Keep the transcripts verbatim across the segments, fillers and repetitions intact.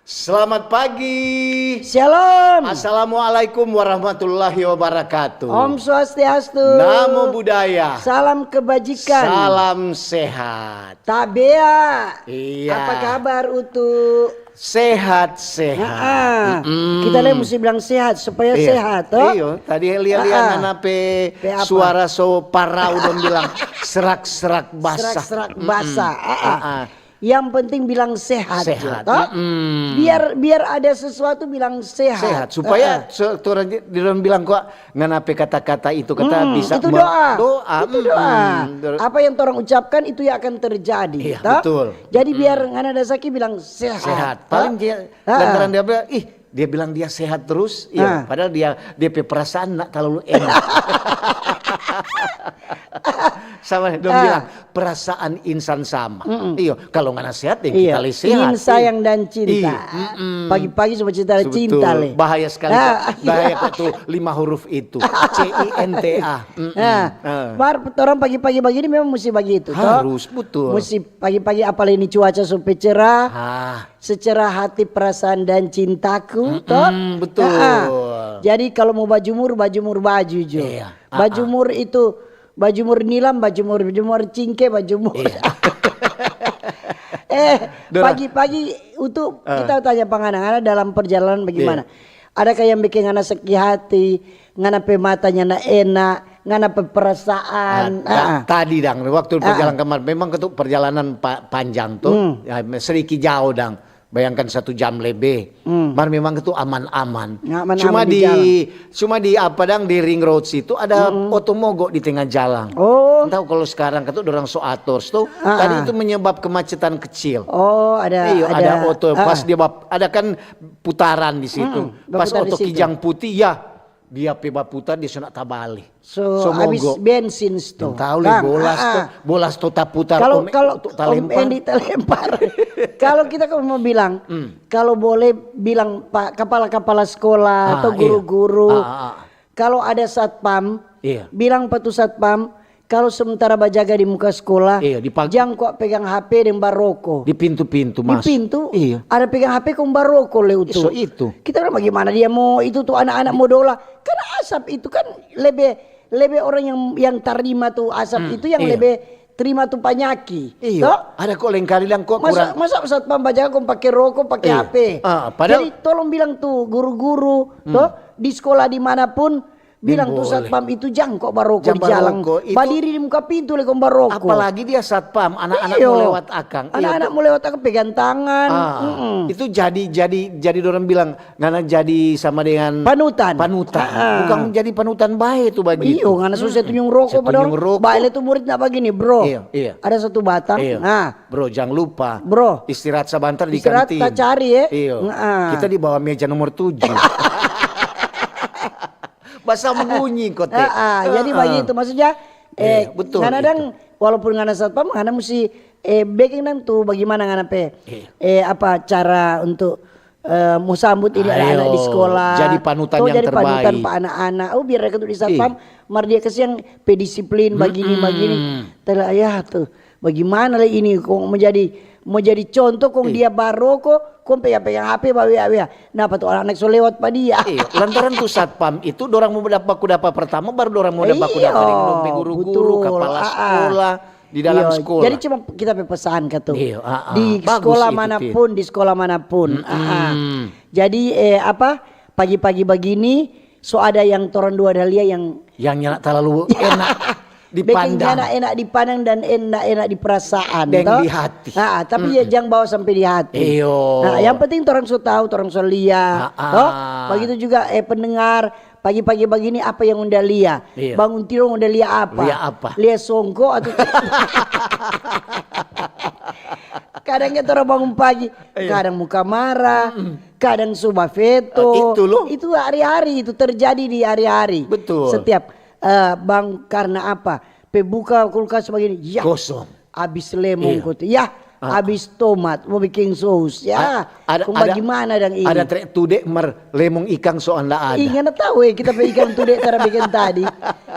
Selamat pagi. Shalom. Assalamualaikum warahmatullahi wabarakatuh. Om Swastiastu. Namo Buddhaya. Salam kebajikan. Salam sehat. Tabea. Iya. Apa kabar, Utu? Sehat-sehat. Nah, kita lagi mesti bilang sehat supaya Iya. Sehat, toh? Iyo, tadi lihat-lihat Ah, ah. Nana pe Pe apa? Suara so parau dong bilang serak-serak basah. Serak-serak basah. Ah, ah. Ah, ah. Yang penting bilang sehat, Sehat. Toh? Mm-mm. Biar biar ada sesuatu bilang sehat. Sehat supaya Ah, ah. se- orang di- di dalam bilang kok ngana pe kata-kata itu kata Mm-mm, bisa itu me- doa. doa. Itu doa. Mm-mm. Dor- Apa yang orang ucapkan itu yang akan terjadi. Iya, Toh? Betul. Jadi biar ngana dasaki bilang sehat. Sehat. Toh? Paling dia Ah, ah. Lantaran dia bilang, ih, dia bilang dia sehat terus, iya. Ah. Padahal dia dia pe perasaan nak terlalu enak. Sama dong Ah. Bilang perasaan insan sama. Iyo, kalau ngana sehat ya Iya, kita le sehat. Ingin sayang dan cinta. Iya, mm-mm. Pagi-pagi cuma cinta Betul. Cinta le. Bahaya sekali. Ah, Bahaya kok tuh lima huruf itu. C I N T A. Mm-mm. Nah, Ah. mar orang pagi-pagi begini memang mesti begitu, toh? Harus, betul. Mesti pagi-pagi apalagi ini cuaca so pe cerah, Ah, secerah hati perasaan dan cintaku, toh? betul. Ah, ah. Jadi kalau mau bajumur, bajumur baju jo. Iya. Ah, ah. Bajumur itu, bajumur nilam, bajumur, bajumur cingke, bajumur. Iya. Eh, Dora. Pagi-pagi untuk Ah. Kita tanya pa ngana, ngana dalam perjalanan bagaimana? Iya. Adakah yang bikin ngana sakit hati, ngana pe mata nyanda enak, ngana pe perasaan? Ah, ta- Ah, ah. Tadi dang, waktu Ah, perjalanan kemarin, memang itu perjalanan pa- panjang tuh, Hmm. Ya, sedikit jauh dang. Bayangkan satu jam lebih. Hmm. Mar memang itu aman-aman. Aman-aman cuma di di, jalan. Cuma di apa dang di ring road situ ada oto mogok di tengah jalan. Oh. Tahu kalau sekarang itu orang so ator tuh, Ah, tadi ah. Itu menyebab kemacetan kecil. Oh, ada Iyo, ada, oto ah, pas ah. Dia bap- ada kan putaran di situ. Mm-mm, Pas berputar di oto situ. Kijang Putih ya, dia pe baputar dia so nak tabale. So, So habis mogok. bensin sto. Tahu le Kang, bolas ah, to, ah. Bolas to taputar Kalau om, kalau to Om talempar. Endi talempar. Kalau kita kalau mau bilang, kalau boleh bilang Pak kepala-kepala sekolah Ah, atau iya. Guru-guru, Ah, ah, ah. Kalau ada satpam, Iya. Bilang pa tu satpam, kalau sementara bajaga di muka sekolah, Iya, di pag- jang kwa pegang H P deng baroko. Di pintu-pintu Di mas. Pintu, Iya. Ada pegang H P kong baroko le itu. So itu. Kita bilang bagaimana dia mau itu tu anak-anak mau dola. Karena asap itu kan lebih lebih orang yang yang tarima tu asap itu yang Iya. Lebih terima tu panyaki. Iya. Toh? Ada kok lengkali lang kok Masa kurang. Masa satpam bajaga kong pake roko, pake Iya. H P. Ah, padahal- Jadi tolong bilang tu guru-guru, toh, di sekolah dimanapun, bilang tu Boleh. Satpam itu jang kok baroko Jang di jalan. baroko, itu- Badiri di muka pintu le kong baroko. Apalagi dia satpam, anak-anak Iyo. Mau lewat akang. Iya, Anak-anak tu- Mau lewat akang pegang tangan. Ah, Mm-mm. Itu jadi jadi jadi orang bilang ngana jadi sama dengan Panutan. Panutan. Ah. Bukan jadi panutan bae itu bagi. Iyo, ngana susah tunjung roko Saya padahal. tunjung roko. Bae le tu murid na bagini, bro. Iya, iya. Ada satu batang. Iya. Nah, Bro, jangan lupa. Bro. Istirahat sebentar di Istirahat, kantin. ta cari, eh. Iya. Nah. Kita di bawah meja nomor tujuh. Basambunyi kote. Ah, ah, jadi Ah, bagi ah. itu maksudnya. Eh, Iya, betul ngana itu. Dang, walaupun ngana satpam, ngana mesti eh beking dang tu bagaimana ngana pe Iya. eh apa cara untuk eh, mau sambut ini anak-anak di Ayo, sekolah. jadi panutan Atau yang jadi panutan terbaik. Pa anak-anak. Oh biar mereka tu di satpam, Iya. Mar dia kasihan pe disiplin bagini Mm-mm. Bagini. Tela ya tuh. Bagaimana le ini kong mau jadi mau jadi contoh kong Iya. Dia baroko kong pegang-pegang H P bawea-wea. Napa tu anak-anak so lewat pa dia? Iya, lantaran tu satpam itu dorang mau dapat baku dapat pertama baru dorang mau dapat baku Iya, dapat deng dong pe guru-guru, betul. Kepala Ah, ah. sekolah di dalam Iya, sekolah. Jadi cuma kita pe pesan katu. Iya, ah, ah. Di Bagus sekolah itu, manapun, di sekolah manapun. Ah, ah. Jadi eh apa pagi-pagi begini so ada yang torang dua dahlia yang Yang nyana terlalu enak Bikin dipandang. Enak dipandang dan enak-enak di perasaan Deng toh. Di hati. Nah, tapi ya jangan bawa sampai di hati. Iyo. Nah, yang penting orang so tahu, orang so lia, Ah, ah. Toh? Begitu juga eh pendengar pagi-pagi begini apa yang unda lia? Iya. Bangun tidur unda lia apa? Lia apa? Lia songko atau kadang kita orang bangun pagi, kadang muka marah, kadang suba feto. Ah, itu loh. Itu hari-hari itu terjadi di hari-hari. Betul. Setiap eh, bang karena apa? Pe buka kulkas begini, ya. Kosong. Abis lemong Iya. Kote. Ya, abis tomat mau bikin saus. Ya, A- ada- kong ada- bagaimana dang ini? Ada trek tude mar lemong ikang so anda ada. Ih, ngana tahu eh kita pe ikang tude tara bikin tadi.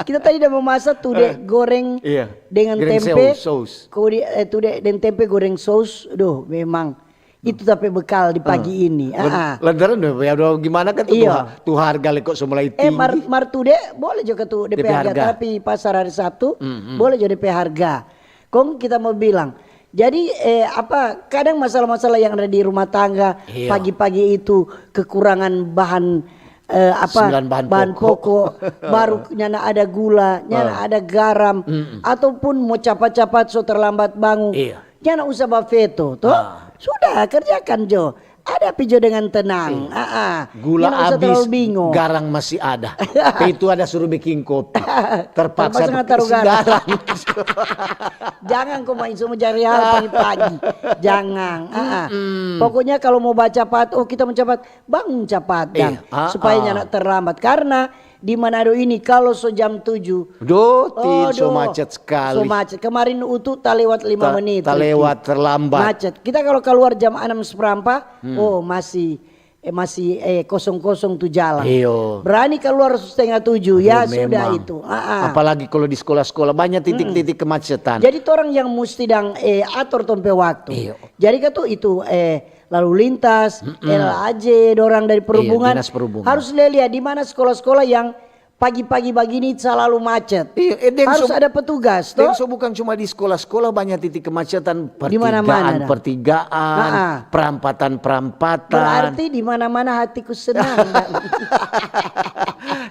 Kita tadi udah memasak tude goreng Iya. Dengan Goreng tempe. Saus, saus. Kau di eh, tude dengan tempe goreng saus. Duh, memang Itu tapi bekal di pagi ini. Ah, ah. Lantaran udah, ya udah gimana kan tuh, iya, tuh ha-, tuh harga leko so mulai tinggi. Eh, mar-, mar today boleh juga tuh D P harga, tapi pasar hari Sabtu boleh juga D P harga. Kong kita mau bilang, jadi, eh, apa, kadang masalah-masalah yang ada di rumah tangga, iya, pagi-pagi itu kekurangan bahan, eh, apa, sembilan bahan pokok, baru nyanda ada gula, nyanda ada garam, ataupun mo capat-capat so terlambat bangun. Iya. Nyanda usah baveto, to? Ah. Sudah, kerjakan jo. Ada pi jo dengan tenang. Iya. Ah, ah. Gula abis, terlalu bingung. Garang masih ada. Pe itu ada suruh biking kopi. Terpaksa taru garam. Jangan ko main semua jari hal pagi-pagi. Jangan. Ah, ah. Pokoknya kalau mau baca pat, oh, kita mau capat, bangun capat, dang. Iya. Ah, supaya nyanda terlambat. Karena di Manado ini, kalau so jam tujuh, do, tin, so macet sekali. So macet. Kemarin utu talewat lima menit, talewat, terlambat. Macet. Kita kalau keluar jam enam seperempat, oh, masih, eh, masih, eh, kosong-kosong tu jalan. Iyo. Berani keluar setengah tujuh, ya sudah itu. Ah, ah. Apalagi kalau di sekolah-sekolah, banyak titik-titik kemacetan. Jadi, torang yang musti dang, eh, ator tong pe waktu. Iyo. Jadi, katu itu, eh, lalu lintas, L A J, dorang dari perhubungan, dinas perhubungan, harus lia-lia di mana sekolah-sekolah yang pagi-pagi bagini selalu macet. Iya, eh, deng, harus so, ada petugas, deng, to? So bukan cuma di sekolah-sekolah banyak titik kemacetan, di mana-mana, pertigaan, pertigaan, perampatan-perampatan. Berarti di mana-mana hatiku senang, dan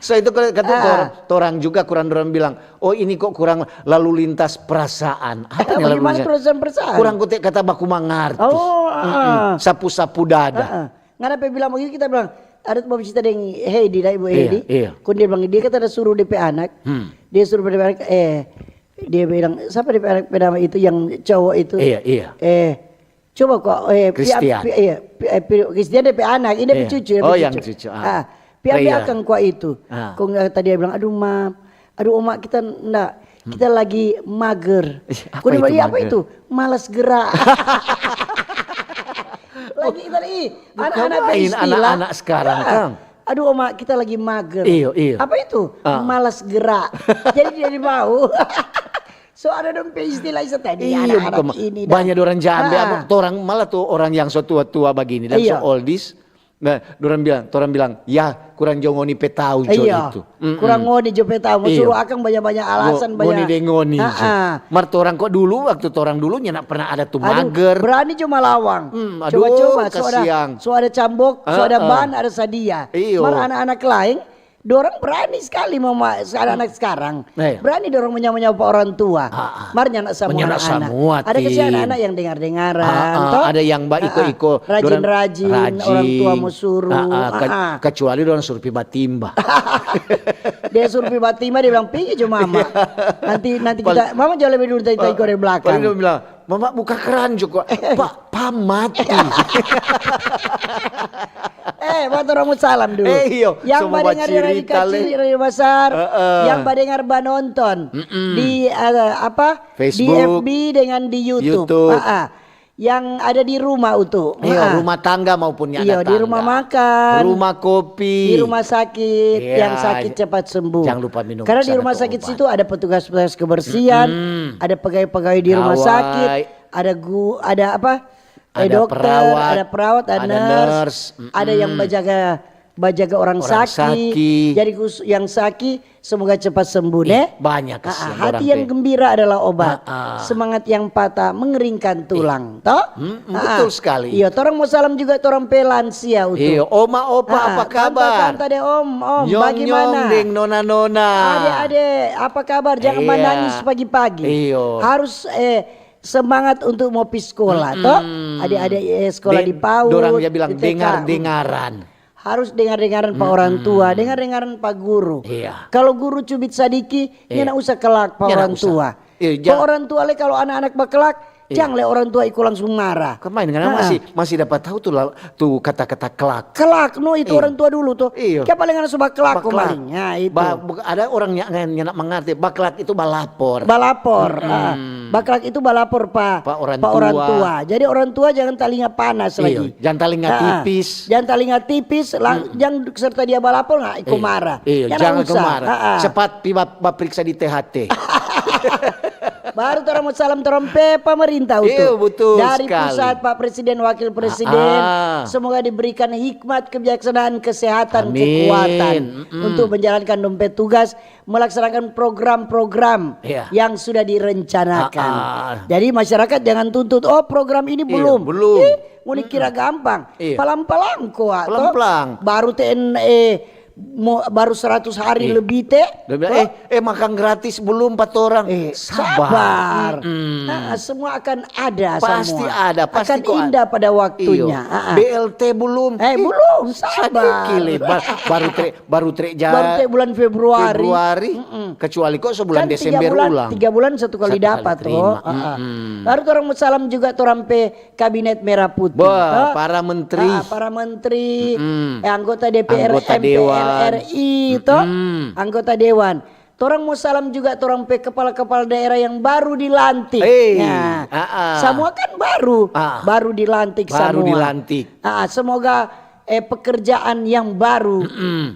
so itu kata, kata tor-, torang juga kurang, dorang bilang, "Oh, ini kok kurang lalu lintas perasaan." Apa nih lalu lintas? Perasaan-perasaan? Kurang kote kata baku mangarti. Oh, sapu-sapu dada. Ngana pe bilang bagitu, kita bilang, ada tu babicara deng Heidi, da, Ibu Heidi. Iya. Kong dia bilang, dia kata ada suruh dia pe anak. Dia suruh dia pe anak, eh, dia bilang, siapa dia pe anak pe nama itu yang cowok itu? Iya, iya. Eh, coba kok, eh, Christian. Iya, Christian dia pe anak, ini dia pe cucu, dia pe cucu. Oh, yang cucu, ah. Pi ambe akang kua itu. Ah. Kong kata dia bilang, "Aduh, Mam, aduh, Oma, kita nda, kita lagi mager." Ih, apa itu mager? Kong dia bilang, "Iya, apa itu?" "Malas gerak." Lagi kita, ih, anak-anak beristilah. Anak-anak sekarang, Kang. "Aduh, Oma, kita lagi mager." Iyo, iyo. "Apa itu?" "Malas gerak." Jadi dia di bawah. So ada dong pe istilah tadi, iyo, anak-anak ini, banyak dorang ja ambe, torang malah tu orang yang so tua-tua bagini dan so oldies. Nah, dorang bilang, torang bilang, "Ya, kurang jo ngoni pe tau jo itu." Kurang ngoni jo pe tau. Mo suru akang banya-banya alasan, banya. Ngoni deng ngoni jo. Mar torang kong dulu, waktu torang dulu nyanda pernah ada tu mager. Berani jo malawang. Coba-coba, so ada, so ada cambok, so ada ban, ada sadia. Mar anak-anak laeng, dorang berani skali mo ma-, anak-anak sekarang. Berani dorang manyao-manyao pa orang tua. Mar nyanda samua anak-anak. Ada kasiang anak-anak yang dengar-dengaran, to? Ada yang ba-, iko-iko, rajin-rajin, orang tua mo suru. Kecuali dorang suru pi batimba. Dia suru pi batimba, dia bilang, "Pigi jo mama. Nanti, nanti kita, mama jauh lebih dulu, tadi iko dari belakang." Paling dia bilang, "Mama buka keran jo." "Pa, pa mati." Eh, buat orang mo salam dulu. Eh, iyo. Yang badengar di radio kacil, radio basar, yang badengar banonton di, eh, apa? Facebook, di F B dengan di YouTube. Yang ada di rumah utu. Iyo, rumah tangga maupun nyanda tangga. Iyo, di rumah makan. Rumah kopi. Di rumah sakit, yang sakit cepat sembuh. Jangan lupa minum. Karena di rumah sakit situ ada petugas-petugas kebersihan, ada pegawai-pegawai di rumah sakit, ada gu-, ada apa? Eh, dokter, ada perawat, ada nurse, ada yang bajaga, bajaga orang saki. Jadi yang saki semoga cepat sembuh, ne? Banyak kasihan orang. Hati yang gembira adalah obat. Semangat yang patah mengeringkan tulang, to? Betul sekali. Iyo, torang mo salam juga torang pe lansia utu. Iyo, oma, opa, apa kabar? Tanta, tanta deng om, om, bagimana? Nyong, nyong deng nona, nona. Ade, ade, apa kabar? Jangan manangis pagi-pagi. Iyo. Harus, eh, semangat untuk mo pi skola, to? Ade-ade, eh, skola di PAUD, dorang ja bilang dengar-dengaran. Harus dengar-dengaran pa orang tua, dengar-dengaran pa guru. Iya. Kalu guru cubit sadiki, nyanda usah kelak pa orang tua. Pa orang tua le, kalu anak-anak bakelak, jang le orang tua iko langsung mara. Kemarin kan masih, masih dapat tahu tuh la-, tu kata-kata kelak. Kelak, no, itu orang tua dulu tuh. Iyo. Kiapa lei ngana so bakelak kemarin? Nah, itu. Ba-, bu-, ada orang nya-, nya-, nyanda mangarti. Bakelak itu balapor. Balapor, ah. Bakelak itu balapor pa, pa orang tua. Jadi orang tua jangan talinga panas lagi. Iyo, jangan talinga tipis. Jangan talinga tipis, jang serta dia balapor, nah, iko mara. Iyo, jangan iko mara. Cepat pi ba-, bapriksa di T H T. Baru torang mo salam torang pe pemerintah, Utu. Iyo, betul sekali. Dari pusat, Pak Presiden, Wakil Presiden, ah, semoga diberikan hikmat, kebijaksanaan, kesehatan, amin, kekuatan, mm-mm, untuk menjalankan dong pe tugas, melaksanakan program-program, iya, yang sudah direncanakan. Ah, ah. Jadi masyarakat jangan tuntut, "Oh, program ini, iya, belum." Belum. Ih, ngoni kira gampang. Iya. Palang-palang kwa, to. Palang-palang. Baru te, eh, mo-, baru seratus hari lebih te. Dia bilang, to? "Eh, eh, makang gratis belum pa torang?" Eh, sabar. Sabar. Mm-mm. Ah, semua akan ada. Pasti semua ada, pasti akan indah pada waktunya. Iyo. Ah, ah. B L T belum? Eh, belum, sabar. Sadiki le, ba-, baru tre-, baru tre ja-, baru tre bulan Februari. Februari. Mm-mm. Kecuali kok sebulan Desember ulang. Kan tiga bulan, tiga bulan satu kali dapat, to. Satu kali terima. Ah, ah. Mm-mm. Baru torang mo salam juga torang pe Kabinet Merah Putih, to? Para menteri. Ah, para menteri, eh, anggota D P R, anggota dewan, M P R R I, to? Mm-mm. Anggota dewan. Torang mo salam juga torang pe kepala-kepala daerah yang baru dilantik. Hei, ah, ah. Samua kan baru, baru dilantik samua. Baru dilantik. Ah, semoga, eh, pekerjaan yang baru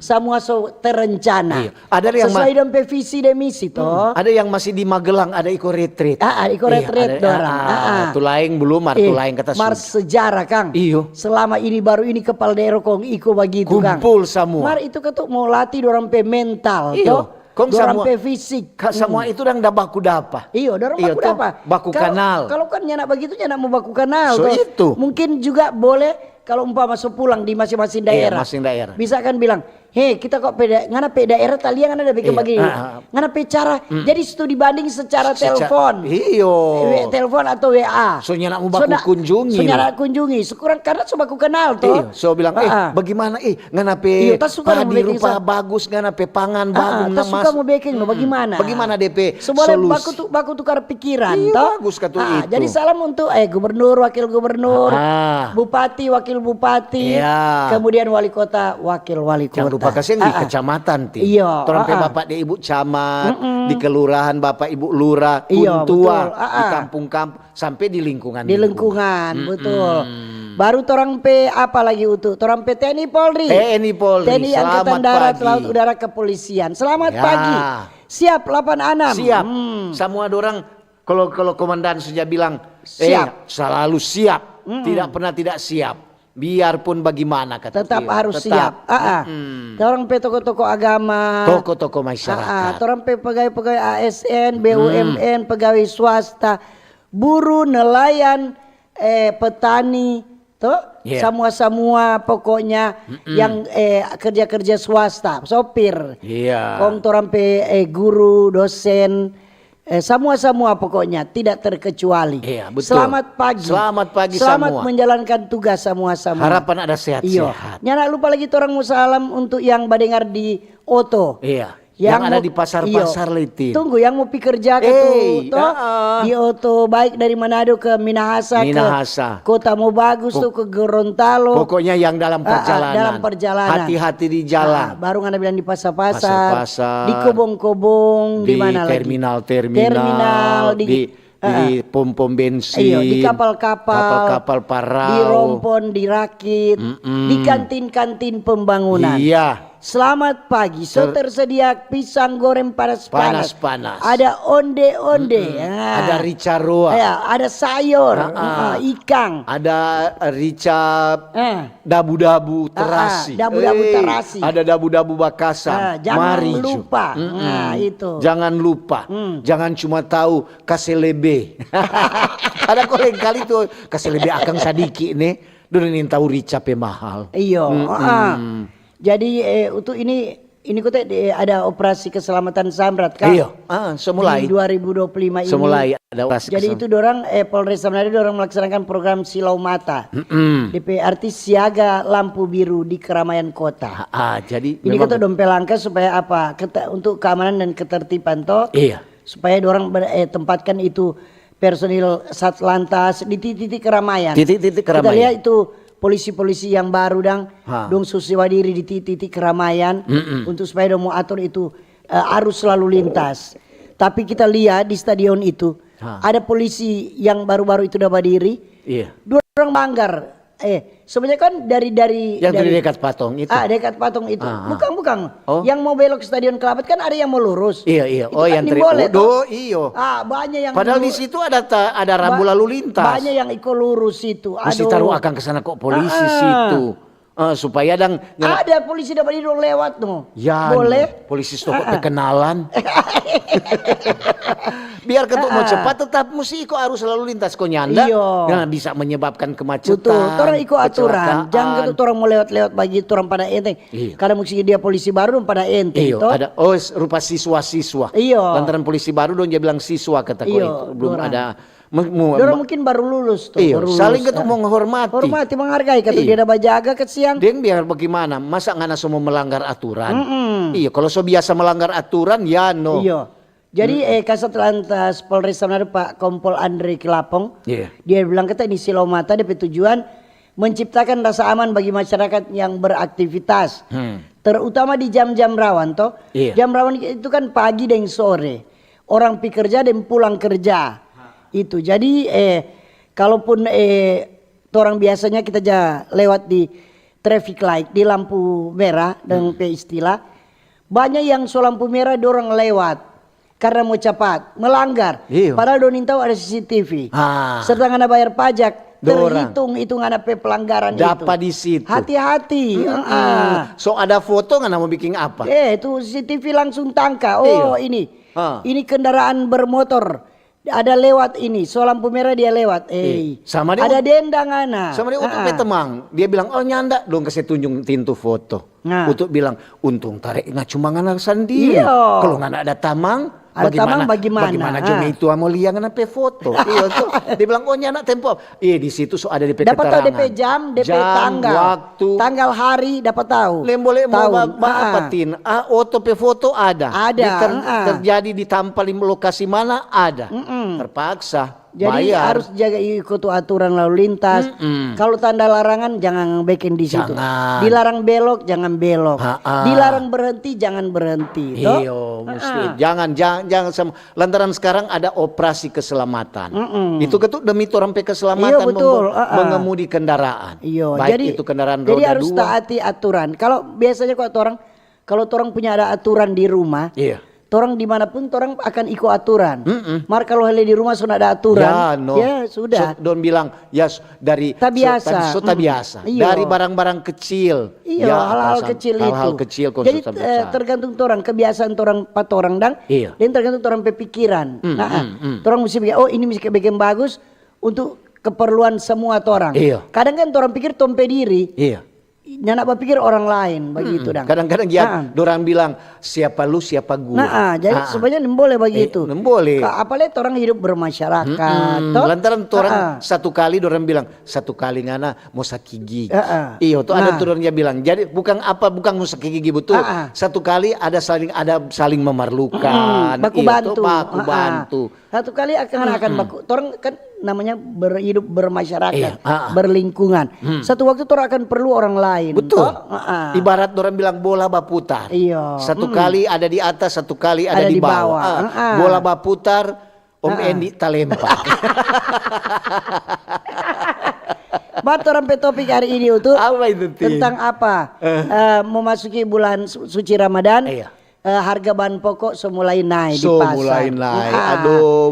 samua so terencana. Iya. Ada yang ma- sesuai dong pe visi dan misi, to. Mm-mm. Ada yang masih di Magelang, ada iko retret. Ah, ah, iko retret dorang. Iya, ada, ah, ah, ah. Tu laeng belum, mar tu laeng kata mar sudah. Sejarah, kang. Iyo. Selama ini baru ini kepala daerah kong iko bagitu, kang. Kumpul samua. Mar itu katu mo latih dorang pe mental, to. Iyo. Kong dorang samua pe fisik. Ka-, samua itu dang da baku dapa. Iyo, dorang baku dapa. Iyo, to. Baku kanal. Kalo, kalo kan nyanda bagitu, nyanda mo baku kanal, to. So itu. Mungkin juga boleh kalo umpama so pulang di masing-masing daerah. Iya, masing daerah. Bisa kan bilang, "He, kita kok pe da-, ngana pe daerah talia ngana da bikin bagini. Iya, ah, ah. Ngana pe cara." Hmm. Jadi studi banding secara telepon. Iyo. W-, telepon atau W A. So nyanda mo baku kunjungi. So nyanda kunjungi. Sekurang karena so baku kanal, to. Iyo, so bilang, "Eh, bagimana, eh, ngana pe padi rupa bagus, ngana pe pangan bagus, ta suka mo beking no, bagimana?" Bagimana de pe solusi? So boleh baku tu-, baku tukar pikiran, to? Iyo, bagus katu itu. Jadi salam untuk, eh, gubernur, wakil gubernur, bupati, wakil bupati, kemudian wali kota, wakil wali kota. Jangan lupa kasiang di kecamatan, ti. Iyo, torang pe bapak deng ibu camat, di kelurahan, bapak ibu lurah, kuntua, di kampung-kampung. Sampe di lingkungan. Di lingkungan, betul. Baru torang pe apa lagi, Utu? Torang pe T N I Polri. T N I Polri, selamat pagi. T N I Angkatan Darat, Laut, Udara, Kepolisian. Selamat pagi. Siap, delapan enam. Siap. Samua dorang, kalo, kalo komandan sudah bilang, eh, selalu siap. Tidak pernah tidak siap. Biarpun bagimana, kata tetap harus siap. Tetap. Ah, ah. Torang pe toko-toko agama. Toko-toko masyarakat. Ah, ah. Torang pe pegawai-pegawai A S N, B U M N, pegawai swasta, buruh, nelayan, eh, petani, to? Iya. Samua-samua pokoknya yang, eh, kerja-kerja swasta, sopir. Iya. Kong torang pe, eh, guru, dosen, eh, samua-samua pokoknya, tidak terkecuali. Iya, betul. Selamat pagi. Selamat pagi samua. Selamat menjalankan tugas samua-samua. Harapan ada sehat-sehat. Iyo. Nyanda lupa lagi torang mo salam untuk yang badengar di oto. Iya. Yang ada di pasar-pasar, Liti. Tunggu, yang mo pi kerja ka tu, to? Di oto, baik dari Manado ke Minahasa, ke Kota Mobagus tu, ke Gorontalo. Pokoknya yang dalam perjalanan. Ah, ah, dalam perjalanan. Hati-hati di jalan. Ah, baru ngana bilang di pasar-pasar, di kobong-kobong, di mana lagi? Terminal-terminal, terminal, di, di pom-pom bensin, iyo, di kapal-kapal, kapal-kapal parau, di rompon, di rakit, di kantin-kantin pembangunan. Iya. Selamat pagi, so tersedia pisang goreng panas-panas. Panas-panas. Ada onde-onde. Ada rica roa. Ya, ada sayur, ah, ah, ikang. Ada rica dabu-dabu terasi. Ah, ah, dabu-dabu terasi. Eh, ada dabu-dabu bakasang. Ah, jangan lupa. Mari, Ju. Nah, itu. Jangan lupa. Jangan cuma tahu kase lebe. Ada ko lengkali tu, kase lebe akang sadiki ne. Dulu nih tahu rica pe mahal. Iyo, ah. Jadi, eh, untuk ini, ini kote de-, ada operasi keselamatan samrat, kan? Iyo, ah, so mulai. Di dua ribu dua puluh lima ini. So mulai ada operasi keselamatan. Jadi itu dorang, eh, Polresta Manado dorang melaksanakan program Silau Mata. Mm-mm. D P arti siaga lampu biru di keramaian kota. Ah, ah, jadi ini memang kata dong pe langkah supaya apa? Keta-, untuk keamanan dan ketertiban, to? Iya. Supaya dorang ber-, eh, tempatkan itu personil Satlantas di titik-titik keramaian. Titik-titik keramaian. Kita lihat itu polisi-polisi yang baru dang, dong so sewa diri di titik-titik keramaian untuk supaya dong mo atur itu, eh, arus lalu lintas. Tapi kita lihat di stadion itu, ada polisi yang baru-baru itu da badiri, iya, dorang banggar. Eh, sebenarnya kan dari dari Yang dari, dari dekat patung itu. Ah, dekat patung itu. Ah, ah. Bukan, bukan. Oh. Yang mau belok ke Stadion Kelabat kan ada yang mau lurus. Iya, iya. Itu Oh, kan yang di tri- Mbole, Udo, toh? Iyo. Ah, banyak yang Padahal lu- di situ ada ta- ada rambu ba- lalu lintas. Banyak yang iko lurus itu. Mesti Aduh. Taruh akang ke sana kok polisi Ah, ah. Situ. Eh, supaya dang nyala- Ada polisi dapat itu lewat no. Ya, Boleh. No. Polisi stop pe kenalan. Biar ketuk mau cepat tetap mesti iko arus lalu lintas ko nyanda. Iyo. Nah, bisa menyebabkan kemacetan. Betul, torang iko aturan. Kecelakaan. Jangan kata torang mau lewat-lewat bagi torang pada enteng. Iyo. Karena mesti dia polisi baru dong pada enteng Iyo, toh. Ada oh s- rupa siswa-siswa. Iyo. Lantaran polisi baru dong dia bilang siswa kata ko Iyo, itu. Belum dorang. Ada me- mu- Dorang ma- mungkin baru lulus tuh. Iyo, Baru lulus. Saling itu mau menghormati. Hormati, menghargai kata Iyo. Dia ada bajaga ke siang. Deng biar bagaimana? Masa ngana semua melanggar aturan? Iya, kalau so biasa melanggar aturan, ya no. Iyo. Jadi eh, Kasat Lantas Polresta Manado Pak Kompol Andre Kelapong, Iya. Dia bilang kata ini Silo Mata depe tujuan menciptakan rasa aman bagi masyarakat yang beraktivitas, terutama di jam-jam rawan toh. Iya. Jam rawan itu kan pagi dan sore, orang pi kerja dan pulang kerja. Itu jadi eh kalaupun eh torang biasanya kita ja lewat di traffic light, di lampu merah deng pe istilah, banyak yang so lampu merah dorang lewat karena mau capat, melanggar. Iyo. Padahal dong nintau ada C C T V. Ah. Serta ngana bayar pajak, Dorang. Terhitung itu ngana pe pelanggaran itu. Dapa di situ. Hati-hati. Mm-mm. Ah. So ada foto ngana mau bikin apa? Eh, itu C C T V langsung tangka. Oh, Iyo. Ini. Ah. Ini kendaraan bermotor. Ada lewat ini. So lampu merah dia lewat. Eh. Sama dia Ada ut- denda ngana. Sama dia untuk Ah. pe temang. Dia bilang, "Oh, nyanda." Dong kasih tunjung tintu foto. Nah. Untuk bilang, "Untung tarek nggak cuma ngana sandiri. Iyo. Kalau ngana ada tamang, Ada tamang, bagaimana? Bagaimana jo Ah. itu amo lia ngana pe foto?" Iyo tuh. Dia bilang, "Oh, nyanda tempo." Iya, di situ so ada di pe Dapat tahu keterangan. D P jam, D P Jam, tanggal. Waktu. Tanggal hari dapat tahu. Lembole mau Tahun. ba, ba apa Ah. Tin? Ah, oto pe foto ada. Ada, Di ter- ah. Terjadi di tampa di lokasi mana ada. Terpaksa Jadi bayar. Harus jaga iko tu aturan lalu lintas. Kalau tanda larangan jangan bikin di situ. Jangan. Dilarang belok jangan belok. Ha-ha. Dilarang berhenti jangan berhenti. Toh? Iyo, mesti. Jangan, jangan, jangan sama. Lantaran sekarang ada operasi keselamatan. Itu ketu demi orang pe keselamatan Iyo, betul. menge- Ha-ha. mengemudi kendaraan. Iyo, Baik jadi itu kendaraan jadi roda harus dua. Taati aturan. Kalau biasanya kok orang kalau orang punya ada aturan di rumah, Iya. Orang dimanapun orang akan iko aturan. Mm-mm. Mar kalau hele di rumah so ada aturan, Ya, no. Ya sudah. So, don bilang, ya s- dari Tabiasa. So, so tabiasa. Mm. Iyo. Dari barang-barang kecil. Iyo, Ya, hal-hal atasan kecil hal-hal itu. Kecil, Jadi konsep eh, besar. Tergantung orang kebiasaan orang pat orang dang, Iyo. Dan tergantung orang pe pikiran. Mm, Nah, mm, mm. Orang mesti bikin, oh ini mesti bikin bagus untuk keperluan semua orang. Iyo. Kadang kan orang pikir tong pe diri. Iya. Nyanda bapikir orang lain begitu dang. Kadang-kadang ya Ah. Dorang bilang siapa lu siapa gua. Nah, ah, jadi Ah. sebenarnya boleh begitu. Eh, boleh. Ka- Apalagi orang hidup bermasyarakat. Mm-mm. Toh? Lantaran orang Ah, ah. Satu kali orang bilang satu kali ngana mau sakit gigi. Ah, ah. Iyo, tuh ada Nah. Orang yang bilang. Jadi bukan apa bukan mau sakit gigi betul. Ah, ah. Satu kali ada saling ada saling memerlukan. Mm-mm. Baku Iyo, bantu. Tuh, baku Ah, ah. bantu. Satu kali akan akan baku. Orang kan namanya berhidup bermasyarakat, Iya, ah, ah. Berlingkungan. Satu waktu orang akan perlu orang lain. Betul. Toh? Ah, ah. Ibarat orang bilang bola baputar. Iya. Satu Mm. Kali ada di atas, satu kali ada, Ada di di bawah. bawah. Ah, Ah, ah. Bola baputar, Om Ah, ah. Endi talempa. Bat orang pe topik hari ini itu Apa itu, Tin? Tentang apa? Eh, memasuki bulan su- suci Ramadan, Iya. eh, harga bahan pokok so mulai naik di So pasar. Mulai naik. Ah. Aduh.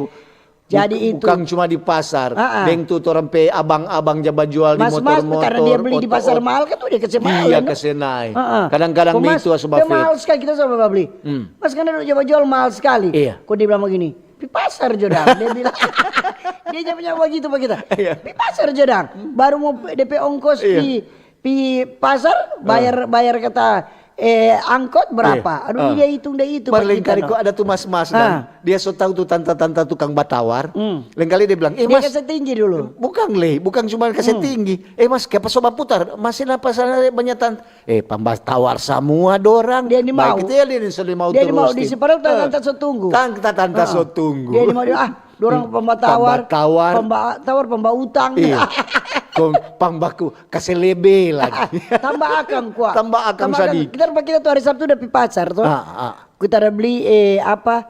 Jadi Buk- itu. Bukan cuma di pasar. Ah, ah. Deng tu orang pe abang-abang jaba jual di Mas-mas motor-motor. Karena dia beli di oto-, pasar oto. mahal kan tuh dia kasih mahal. Iya, Kan? kasih naik. Ah, ah. Kadang-kadang Kok, Mas, begitu asuba dia fit. Mahal sekali kita sama beli. Mas karena dia jaba jual mahal sekali. Iya. Kok dia bilang begini, "Pi pasar jo dang," dia bilang. Dia jawabnya begitu begitu. Iya. "Pi pasar jo dang." Baru mau D P ongkos Iya. pi pi pasar bayar bayar kata eh angkot berapa? Iya. Aduh dia hitung dia hitung. Mar lengkali kok ada tu mas-mas dan dia so tahu tu tanta-tanta tukang batawar. Lengkali dia bilang, "Eh Dia mas, kasih tinggi dulu. Bukan le, bukan cuma kasih tinggi. Eh mas, kiapa so baputar? Masih napa sana banyak tan-, eh pambas tawar semua dorang." Dia ni mau. Baik itu ya dia ni so mau Dia ni mau terus. di si padahal tanta so tunggu. Tanta tanta so tunggu. Dia ni mau dia, ah, dorang pamba tawar, Pamba tawar. Pamba tawar, pamba utang. Iya. Kong pambaku kasih lebe lagi. Tambah akang kuah. Tambah akang sadi. Kita kita tuh hari Sabtu udah pi pasar tuh. Ah, ah. Kita ada beli eh apa?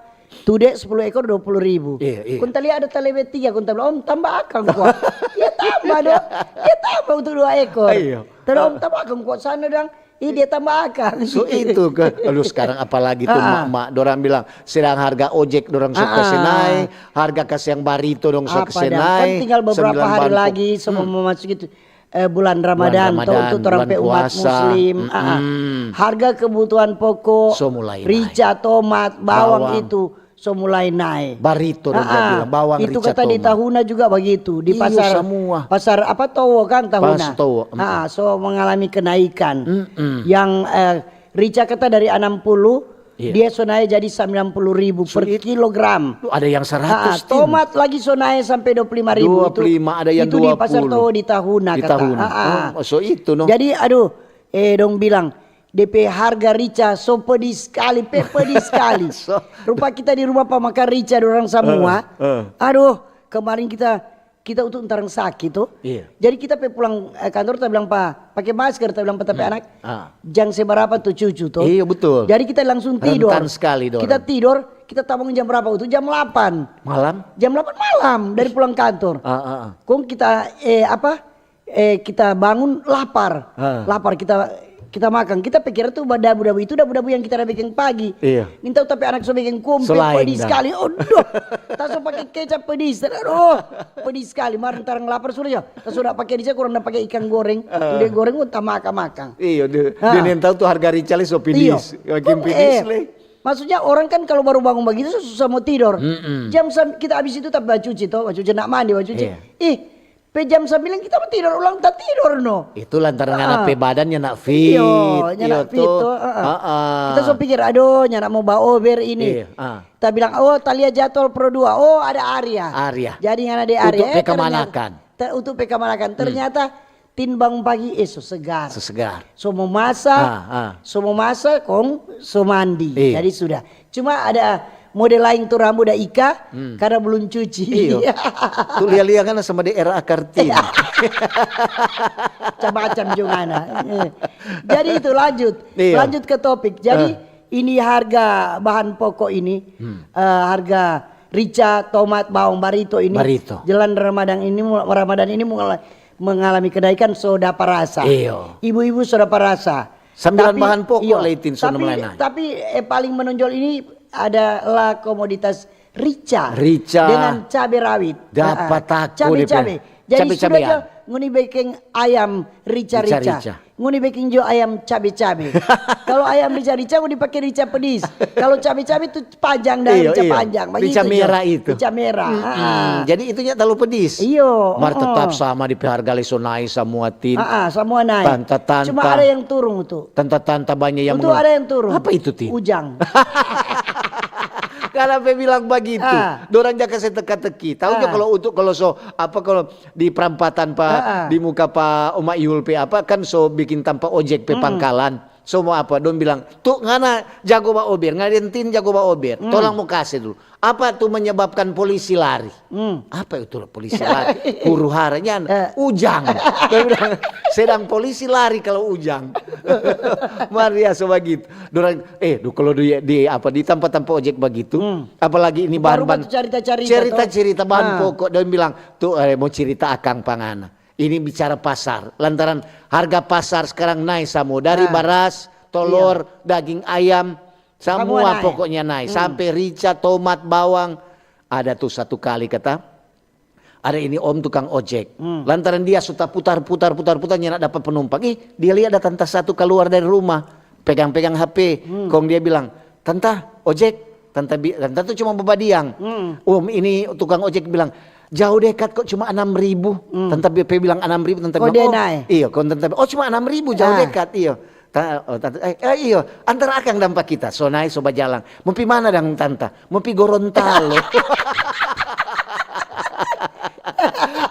Tude sepuluh ekor dua puluh ribu. Iya, iya. Kong ta lia ada ta lebe tiga, kong ta bilang, "Om, tambah akang kwa." Dia tambah do. Dia tambah untuk dua ekor. Iya. Tadi om tambah akang kwa sana dang. Ih, dia tambah akang. So itu ke, aduh, sekarang apalagi tuh Ah. mak-mak, dorang bilang, sedang harga ojek dorang so Ah. kase nae, harga kasiang barito dong so Apa kase dang? Kan nae, tinggal beberapa sembilan hari bangkok. lagi sebelum Hmm. memasuki tu, eh, bulan Bulan Ramadan, toh, Ramadan, untuk orang bulan pe umat puasa. muslim. Ah, ah. Mm-mm. Harga kebutuhan pokok, So mulai naik. rica, tomat, bawang Bawang. itu so mulai naik. Barito dong Ah, dia ah. bilang, bawang, Itu rica, kata di tomat. Tahuna juga begitu, di Iyo, pasar, semua. pasar apa, Towo kan, Tahuna. Pas Towo, mm. Ah, so mengalami kenaikan. Mm-mm. Yang, eh, rica kata dari enam puluh, Iya. dia so naik jadi sembilan puluh ribu per So, it- kilogram. Tuh, ada yang seratus, Ah, Tin. tomat lagi so naik sampai dua puluh lima ribu. Itu, Dua puluh lima, ada yang itu di pasar dua puluh. Towo di Tahuna, Di kata. Tahuna. Ah, ah. Oh, so itu, no. Jadi, aduh, eh, dong bilang, de pe harga rica so pedis skali, pe pedis skali. So. Rupa kita di rumah pa makan rica dorang samua. Eh, eh. Aduh, kemarin kita, kita untuk ntarang saki to. Iya. Jadi kita pe pulang, eh, kantor, ta bilang pa, pake masker, ta bilang pa ta pe Hmm. anak, Ah. jang seberapa tu cucu to. Iya, betul. Jadi kita langsung tidor. Rentan skali dorang. Kita tidor, kita tabang jam berapa itu? Jam delapan. Malam? Jam delapan malam dari pulang kantor. Ah, ah, ah. Kong kita, eh, apa, eh, kita bangun lapar. Ah. Lapar, kita, kita makan. Kita pikir tu ba-, dabu-dabu itu dabu-dabu yang kita da biking pagi. Iya. Nintau, tapi anak so biking kumpe, So laeng pedis dang. skali. Aduh, ta so pake kecap pedis. Aduh, pedis skali. Mar ntarang lapar sudah ya. Ta so da pake di sana, kurang da pake ikang goreng. Ah. Udah goreng, oh, ta makang-makang. Iyo, de, Ah. de nintau tu harga rica le so Iyo. pedis. Makin Kong, pedis eh, le. Maksudnya orang kan kalau baru bangun begitu so susah mau tidor. Mm-mm. Jam sam-, kita abis itu tapi bacuci to, bacuci, nak mandi, bacuci. Iya. Ih, pe jam sambilan kita mo tidor ulang, ta tidor no. Itu lantaran Ah. nyanda pe badan nyanda fit. Iyo, nyanda Iyo fit to. to, ah, ah. Ah, ah. Kita so pikir, "Aduh, nyanda mo baober ini." Iya, ah. Ta bilang, "Oh, ta lia jadwal pro dua. Oh, ada Arya." Arya. Jadi ngana de Arya. Untuk Eh, pe kamanakan. ternyata, ter-, untuk pe kamanakan. Hmm. Ternyata Tin bangun pagi, eh, so segar. So segar. So mo masa, Ah, ah. so mo masa, kong so mandi. Iya. Jadi sudah. Cuma ada model lain tu rambu da ika, Hmm. karena belum cuci. Iyo. Tu lia-lia kan sama de R A Kartini. Macam-macam juga, nah. Eh. Jadi itu lanjut. Iyo. Lanjut ke topik. Jadi Eh. ini harga bahan pokok ini, Hmm. eh, harga rica, tomat, bawang, barito ini, Barito. jelang Ramadan ini, Ramadan ini mengalami kenaikan, so dapa rasa. Iyo. Ibu-ibu so dapa rasa. Sambilan Tapi, bahan pokok iyo, le, Tin, so tapi, mulai naik. tapi, eh, paling menonjol ini adalah komoditas rica Rica. dengan cabe rawit. Dapa Ah, ah. tako Cabe-cabe. depe. Jadi Cabe-cabean. sudah jo ngoni biking ayam rica-rica. Rica-rica. Ngoni biking jo ayam cabe-cabe. Kalau ayam rica-rica, ngoni pake rica pedis. Kalau cabe-cabe tu panjang dan Iyo, rica iyo. panjang. Begitu Rica jo. merah itu. Rica merah. Mm-mm. Ah, ah. Jadi itunya terlalu pedis. Iyo, Mar oh. tetap sama di harga le so naik samua, Tin. Ah, ah, samua naik. Tanta-tanta. Cuma ada yang turun tu. Tanta-tanta banyak yang Itu mengeluh. ada yang turun. Apa itu, Tin? Ujang. Karena pe bilang bagitu. Ah. Dorang ja kase teka-teki. Tahu jo Ah. kalau untuk, kalau so, apa, kalau di perampatan pa, Ah, ah. di muka pa Oma Yul pe apa, kan so bikin tampa ojek pe Mm-mm. pangkalan. So mo apa, dong bilang, "Tu ngana jago baober, ngana deng Tin jago baober. Mm. Torang mo kase dulu." Apa tu menyebabkan polisi lari? Hmm. Apa itu polisi lari? Huru-hara, nyan, Eh. ujang. Dia bilang, "Sedang polisi lari kalau ujang." Mar biasa bagitu. Dorang, eh, du, kalau di, di, apa, di tampa-tampa ojek bagitu, Hmm. apalagi ini Baru bahan-bahan, batu carita-carita, cerita-cerita bahan Ah. pokok. Dia bilang, "Tu, eh, mo cerita akang pa ngana. Ini bicara pasar. Lantaran harga pasar sekarang naik samua. Dari Ah. baras, tolor, Iya. daging ayam, Samua samua nae. pokoknya nae, Hmm. sampe rica, tomat, bawang. Ada tu satu kali kata, ada ini om tukang ojek. Hmm. Lantaran dia so taputar, putar, putar, putar, nyanda dapa penumpang. Ih, dia lia ada tanta satu kaluar dari rumah, pegang-pegang H P. Hmm. Kong dia bilang, "Tanta, ojek." Tanta bi-, tanta tu cuma babadiang. Hmm. Om ini tukang ojek bilang, "Jauh dekat kok, cuma enam ribu." Hmm. Tanta bi-, pe bilang enam ribu, tanta Kong bilang, dia "Oh, nae. iyo." Kong tanta bilang, "Oh, cuma enam ribu, jauh Ah. dekat, iyo." Ta-, oh, tanta, eh, eh, iyo, antar akang dang pa kita. So nae, so bajalang. "Mo pi mana dang, tanta?" "Mo pi Gorontalo."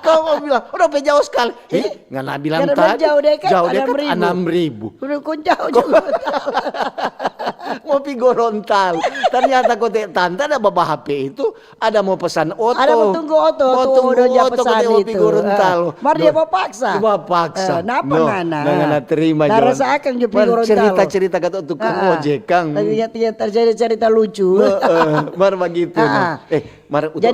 Kong bilang, "Udah pe jauh skali." Ih, ngana bilang Ngana bilang tadi, jauh dekat, jauh dekat, enam ribu. enam ribu. Udah kong jauh, jauh. Mo pi Gorontalo. Ternyata kote tanta ada bawa H P itu, ada mo pesan oto. Ada mo tunggu oto, mo tu tunggu odo ja oto, pesan kote mo pi itu. Gorontalo. Ah, mar dia bawa paksa. Bawa paksa. Eh, napa ngana? Nah, ngana terima, Jon. Nah, rasa akang jo pi Gorontalo. Cerita-cerita kata tukang ojek, Kang. Tadi ya, ya, terjadi cerita lucu. Heeh, mar bagitu, nah. Eh, mar untuk,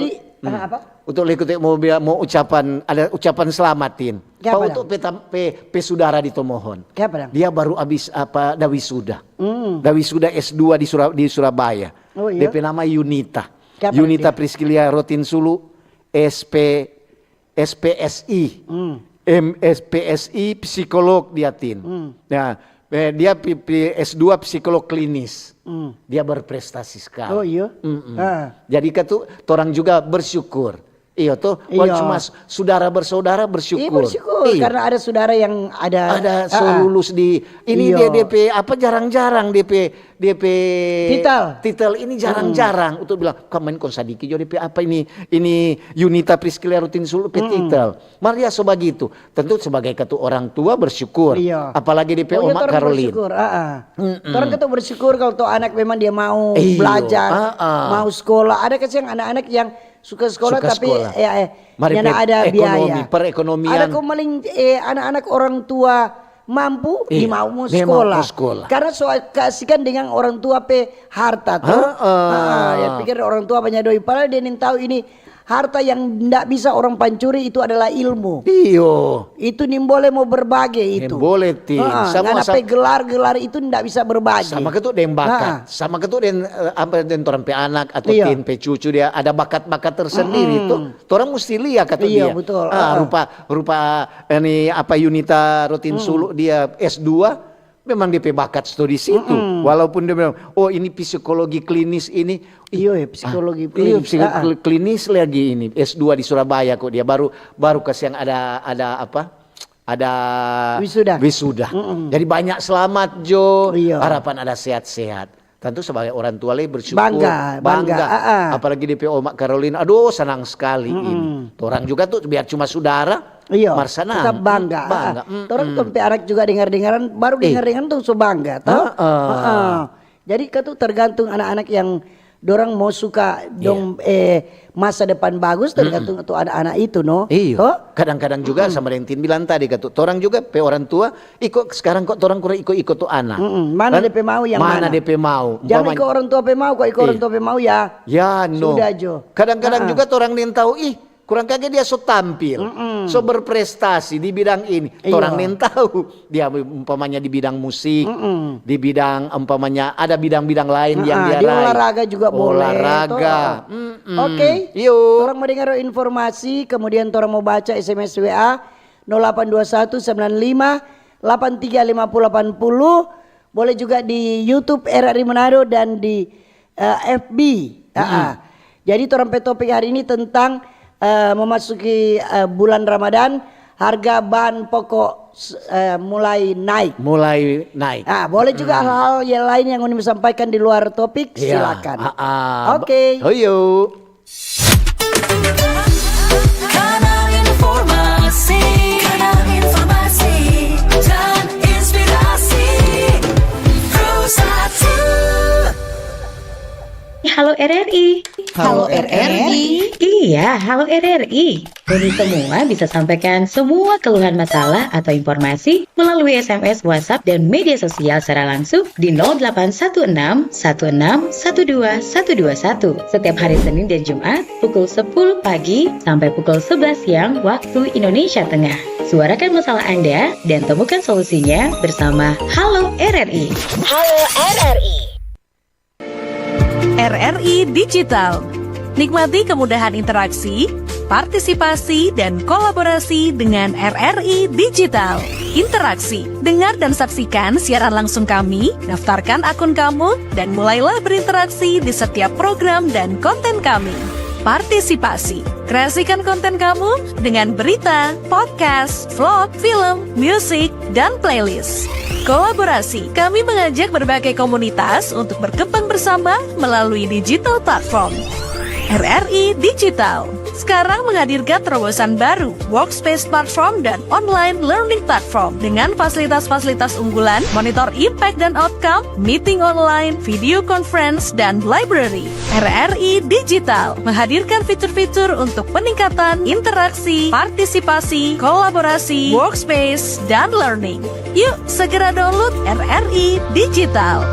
apa? Untuk likut mo, mo ucapan, ada ucapan selamat, Tin. Kiapa dang? Untuk pe, pe, pe sudara di Tomohon. Kiapa dang? Dia baru abis apa, da wisuda. Hmm. Da wisuda S dua di Sura-, di Surabaya. Oh, iya? Depe nama Yunita. Kiapa Yunita dia? Priscilia Rotinsulu, S P, S P S I. Hmm. M S P S I psikolog dia, Tin. Hmm. Nah, eh, dia pi-, pi-, S dua psikolog klinis. Hmm. Dia berprestasi sekali. Oh, iya? Mm-mm. Ah. Jadi katu, torang juga bersyukur. Iyo to, walaupun cuma s-, sudara bersaudara bersyukur. Iya, bersyukur, karena ada sudara yang ada, ada so lulus di, ini dia, depe apa, jarang-jarang depe, depe titel. Titel ini jarang-jarang untuk bilang, "Kong main kong sadiki jo depe apa ini, ini Yunita Priscilia Rotinsulu pe titel." Mar dia so bagitu. Tentu sebagai katu orang tua bersyukur. Iya. Apalagi depe oma Caroline. Oh, iya, torang bersyukur, ah, ah. Mm-mm. Torang katu bersyukur kalau tu anak memang dia mau belajar, mau sekolah. Ada kasiang anak-anak yang suka sekolah, tapi, eh, eh, nyanda ada biaya. Ekonomi, perekonomian. Ada kong maling, eh, anak-anak orang tua mampu, dia mau mo sekolah. Karena so kasihkan dengan orang tua pe harta tu. Heeh. Ah, ya pikir orang tua banya doi. Padahal dia nintau ini harta yang ndak bisa orang pancuri itu adalah ilmu. Iyo. Itu nimbole mo berbage itu. Nimbole, Tin. Heeh, sama ngana pe gelar-gelar itu ndak bisa berbage. Sama katu deng bakat. Sama katu deng, eh, apa, deng torang pe anak atau Tin pe cucu, dia ada bakat-bakat tersendiri tu. Torang musti lia katu dia. Iya, betul. Ah, rupa, rupa, eh, ni apa, Yunita Rotinsulu, dia S dua, memang dia pe bakat sto di situ. Walaupun dia bilang, "Oh, ini psikologi klinis ini." Iyo, ya, psikologi klinis. Klinis lagi ini. S dua di Surabaya kok dia baru, baru kasiang ada, ada apa? Ada wisuda. Wisuda. Jadi banyak selamat jo. Iya. Harapan ada sehat-sehat. Tentu sebagai orang tua le bersyukur, bangga, bangga. Apalagi depe oma Caroline, aduh, senang sekali ini. Torang juga tu biar cuma sudara, mar senang. Tetap bangga. Bangga. Torang tu pe anak juga dengar-dengaran, baru dengar-dengaran tu so bangga, to? Heeh. Jadi katu tergantung anak-anak yang dorang mo suka dong, eh, masa depan bagus tergantung tu anak-anak itu, no? Iyo. Kadang-kadang juga sama deng Tin bilang tadi, katu torang juga pe orang tua, iko sekarang kok torang kurang iko-iko tu anak. Mana depe mau yang mana? Mana depe mau? Jangan iko orang tua pe mau, kok iko orang tua pe mau ya. Ya, no. Sudah jo. Kadang-kadang juga torang nintau, ih, kurang kage dia so tampil, so berprestasi di bidang ini. Torang nintau. Dia umpamanya di bidang musik, di bidang umpamanya ada bidang-bidang lain yang dia di raih. Olahraga juga boleh, olahraga. Oke. Iyo. Torang mo dengar informasi, kemudian torang mo baca S M S W A nol delapan dua satu sembilan lima delapan tiga lima puluh delapan puluh. Boleh juga di YouTube R R I Manado dan di, eh, F B. Jadi torang pe topik hari ini tentang, eh, memasuki, eh, bulan Ramadan, harga bahan pokok s-, eh, mulai naik. Mulai naik. Ah, boleh juga hal-hal yang lain yang ingin disampaikan di luar topik, silakan. Oke. Hoyo. Kanal informasi, kanal informasi dan inspirasi. Pro satu. Halo R R I. Halo R R I. Iya, halo R R I. Kami semua bisa sampaikan semua keluhan masalah atau informasi melalui S M S, WhatsApp, dan media sosial secara langsung di nol delapan satu enam satu enam satu dua satu dua satu setiap hari Senin dan Jumat pukul sepuluh pagi sampai pukul sebelas siang waktu Indonesia Tengah. Suarakan masalah Anda dan temukan solusinya bersama Halo R R I. Halo R R I. R R I Digital. Nikmati kemudahan interaksi, partisipasi, dan kolaborasi dengan R R I Digital. Interaksi. Dengar dan saksikan siaran langsung kami, daftarkan akun kamu, dan mulailah berinteraksi di setiap program dan konten kami. Partisipasi. Kreasikan konten kamu dengan berita, podcast, vlog, film, musik, dan playlist. Kolaborasi. Kami mengajak berbagai komunitas untuk berkembang bersama melalui digital platform. R R I Digital. sekarang menghadirkan terobosan baru, Workspace Platform dan Online Learning Platform, dengan fasilitas-fasilitas unggulan, monitor impact dan outcome, meeting online, video conference, dan library. R R I Digital menghadirkan fitur-fitur untuk peningkatan interaksi, partisipasi, kolaborasi, workspace, dan learning. Yuk, segera download R R I Digital.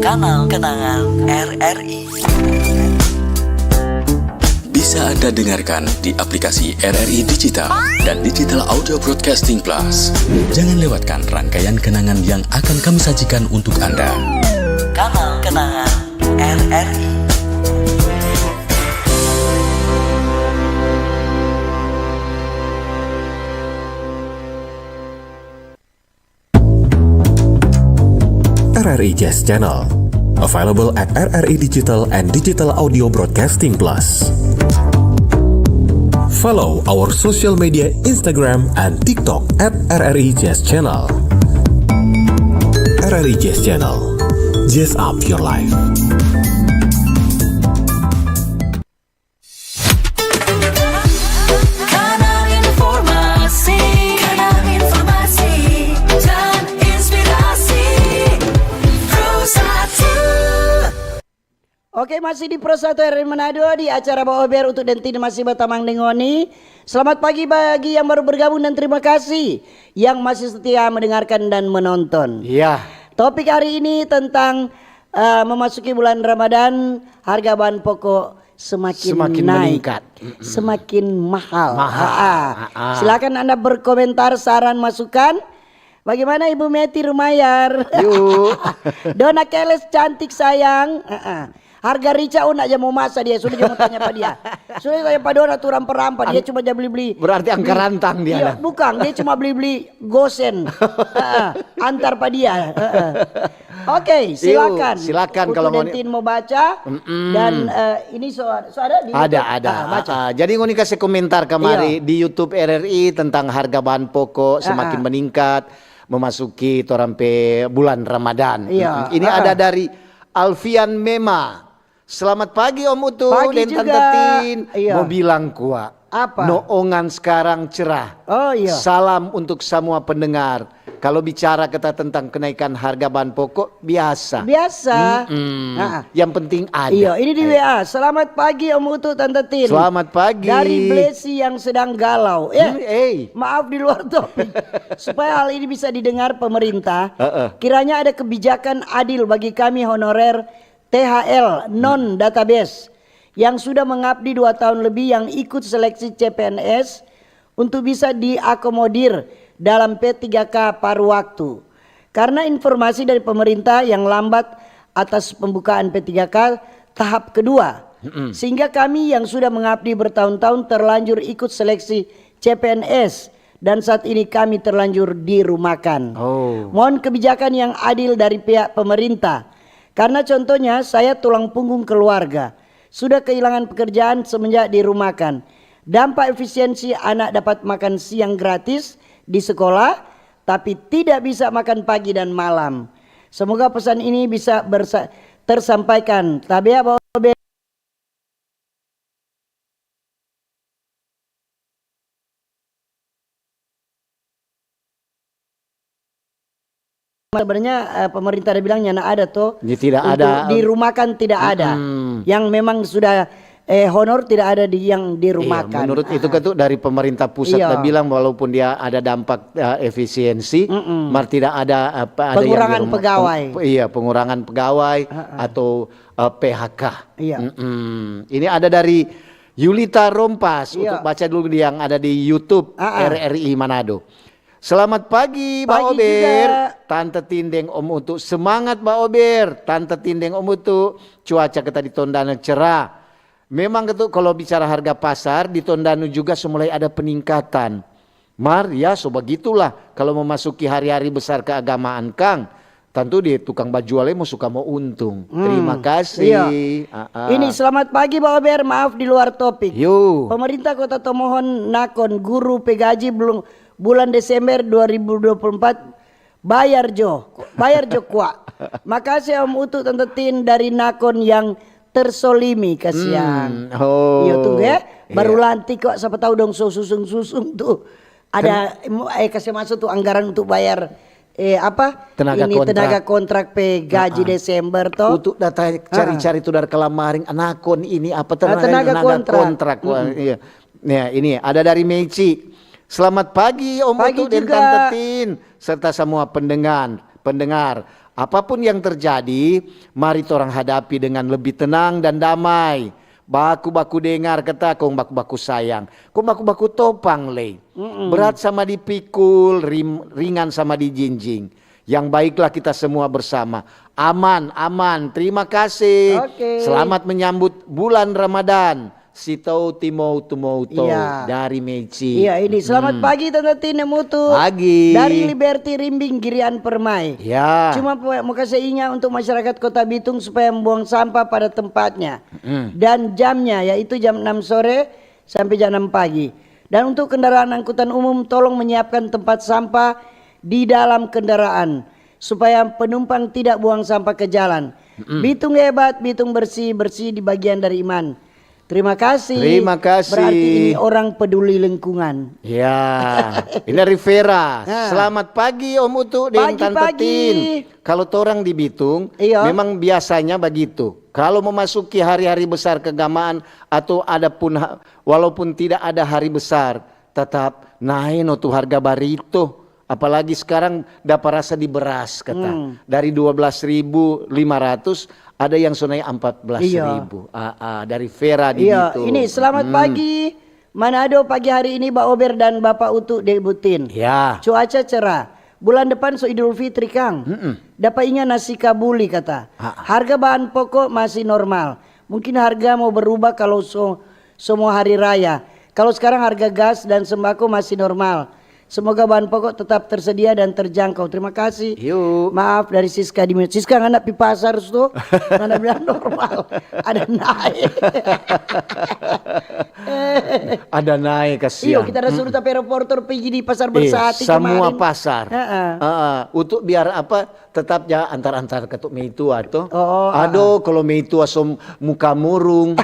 Kanal Kenangan R R I. Bisa Anda dengarkan di aplikasi R R I Digital dan Digital Audio Broadcasting Plus. Jangan lewatkan rangkaian kenangan yang akan kami sajikan untuk Anda. Kanal Kenangan R R I. R R I Jazz Channel. Available at R R I Digital and Digital Audio Broadcasting Plus. Follow our social media Instagram and TikTok at R R I Jazz Channel. R R I Jazz Channel. Jazz up your life. Kanal informasi, kanal informasi dan inspirasi. Pro satu. Oke, masih di Pro satu R R I Manado, di acara Baober Utu deng Tini masih batamang deng ngoni. Selamat pagi bagi yang baru bergabung dan terima kasih yang masih setia mendengarkan dan menonton. Iya. Topik hari ini tentang, eh, memasuki bulan Ramadan, harga bahan pokok semakin Semakin naik, meningkat. Mm-mm. semakin mahal. Mahal. Ah, ah. Ah, ah. Silakan Anda berkomentar, saran, masukan. Bagaimana Ibu Meti Rumayar? Yuk. Dona Keles cantik sayang. Ah, ah. Harga rica, oh, nak ja mo masa dia, sudah ja mo tanya pa dia. Sudah tanya pa Dona tu rampa-rampa, dia Ang-, cuma ja beli-beli, berarti angka beli, rantang dia, iya, nah. Bukan, dia cuma beli-beli gosen. Ah, ah. Antar pa dia. Ah, ah. Oke, Yuk, silakan. silakan Utu kalau mau ni- Dentin mau baca. Mm-mm. Dan, eh, ini so, so ada di Ada, YouTube? ada. Ah, baca. Ah, ah. Jadi ngoni kase komentar kamari Iya. di YouTube R R I tentang harga bahan pokok Ah, semakin ah. meningkat memasuki torang pe bulan Ramadan. Iya. Mm-mm. Ini Ah, ada ah. dari Alfian Mema. Selamat pagi, Om Utu Pagi deng Tante juga. Tin. Iya. Mo bilang kwa. Apa? Noongan skarang cerah. Oh, iya. Salam untuk samua pendengar. Kalo bicara kita tentang kenaikan harga bahan pokok, biasa. Biasa. Mm-mm. Ah. Yang penting ada. Iya, ini di Ayo. W A. Selamat pagi, Om Utu, Tante Tin. Selamat pagi. Dari Blesi yang sedang galau. Eh, Hmm, eh. maaf di luar topik. Supaya hal ini bisa didengar pemerintah, Heeh. kiranya ada kebijakan adil bagi kami honorer T H L non database yang sudah mengabdi dua tahun lebih yang ikut seleksi C P N S untuk bisa diakomodir dalam P tiga K paruh waktu. Karena informasi dari pemerintah yang lambat atas pembukaan P tiga K tahap kedua, Mm-mm. sehingga kami yang sudah mengabdi bertahun-tahun terlanjur ikut seleksi C P N S dan saat ini kami terlanjur dirumahkan. Oh. Mohon kebijakan yang adil dari pihak pemerintah. Karena contohnya, saya tulang punggung keluarga, sudah kehilangan pekerjaan semenjak dirumahkan. Dampak efisiensi anak dapat makan siang gratis di sekolah, tapi tidak bisa makan pagi dan malam. Semoga pesan ini bisa bersa-, tersampaikan. Tabea bawa be- Sebenarnya, eh, pemerintah ada bilang nyanda ada to. Ini tidak untuk ada. Dirumahkan tidak ada. Mm-mm. Yang memang sudah, eh, honor tidak ada di yang Iya, dirumahkan. menurut itu Ah. kan tuh dari pemerintah pusat Iya. dia bilang walaupun dia ada dampak, eh, efisiensi, Mm-mm. mar tidak ada apa, ada yang Pengurangan dirumah-, pegawai. peng-, iya, pengurangan pegawai Ah, ah. atau, eh, P H K. Iya. Mm-mm. Ini ada dari Yulita Rompas, Iya. untuk baca dulu yang ada di YouTube Ah, ah. R R I Manado. Selamat pagi, Ba Pagi Ober. juga. Tante Tin deng Om Utu. Semangat, Ba Ober. Tante Tin deng Om Utu. Cuaca kita di Tondano cerah. Memang itu kalau bicara harga pasar, di Tondano juga so mulai ada peningkatan. Mar, ya, so begitulah. Kalau memasuki hari-hari besar keagamaan, kang, tantu di tukang bajual mo suka mo untung. Hmm, Terima kasih. iya. Ah, ah. Ini, selamat pagi, Ba Ober. Maaf di luar topik. Yo. Pemerintah Kota Tomohon nakon guru pe gaji belum bulan Desember dua ribu dua puluh empat, bayar jo. Bayar jo kwa. Makasih Om Utu, Tante Tin dari nakon yang tersolimi, kasiang. Hmm, oh. Iyo tuh, he. Baru lantik kok, siapa tahu dong so susung-susung tuh. Ada, mo-, eh, kasih masuk tuh anggaran untuk bayar, eh, apa? Tenaga ini kontrak. Tenaga kontrak pe gaji Desember toh. Untuk data cari-cari tuh dari kelamaring, anakon ini apa, tenaga, tenaga kontrak. Wah, iya. Nah, ini ada dari Meici. Selamat pagi, Om Utu dan Tante Tin, serta semua pendengar, pendengar. Apapun yang terjadi, mari torang hadapi dengan lebih tenang dan damai. Baku-baku dengar kata, kong baku-baku sayang. Kong baku-baku topang lei. Berat sama dipikul, rim-, ringan sama dijinjing. Yang baiklah kita semua bersama. Aman, aman. Terima kasih. Oke. Selamat menyambut bulan Ramadan. Si tou timou tumou tou. Iya. Dari Meici. Iya, ini. Selamat pagi, Tante Tine Mutu. Pagi. Dari Liberty Rimbing, Girian Permai. Ya. Cuma pe-, mo kase inga untuk masyarakat Kota Bitung supaya membuang sampah pada tempatnya dan jamnya, yaitu jam enam sore sampe jam enam pagi. Dan untuk kendaraan angkutan umum, tolong menyiapkan tempat sampah di dalam kendaraan supaya penumpang tidak buang sampah ke jalan. Bitung hebat, Bitung bersih, bersih di bagian dari iman. Terima kasih. Terima kasih. Berarti ini orang peduli lingkungan. Ya, ini dari Vera. Nah. Selamat pagi, Om Utu deng Tante Tin. Pagi-pagi. Kalau torang di Bitung, memang biasanya bagitu. Kalau memasuki hari-hari besar keagamaan atau ada pun ha-, walaupun tidak ada hari besar, tetap nae no tu harga barito. Apalagi sekarang dapa rasa di beras, kata. Dari dua belas ribu lima ratus, ada yang so nae empat belas ribu. Iya. Ah, ah, dari Vera di Bitung. Iya, ini selamat pagi. Manado pagi hari ini, Ba Ober dan Bapa Utu deng Butin. Ya. Cuaca cerah. Bulan depan so Idul Fitri, kang. Dapa inga nasi kabuli, kata. Ah, ah. Harga bahan pokok masih normal. Mungkin harga mo berubah kalau so-, semua hari raya. Kalau sekarang harga gas dan sembako masih normal. Semoga bahan pokok tetap tersedia dan terjangkau. Terima kasih. Yuk. Maaf dari Siska di Siska, ngana pi pasar tu, ngana bilang normal. Ada nae. Ada nae, kasiang. Iyo, kita ada suruh tapi reporter pigi di Pasar Bersati kemarin. Samua pasar. Heeh. Heeh. Untuk biar apa, tetap ja antar-antar katu meitua to. Oh, ado, kalau meitua so muka murung,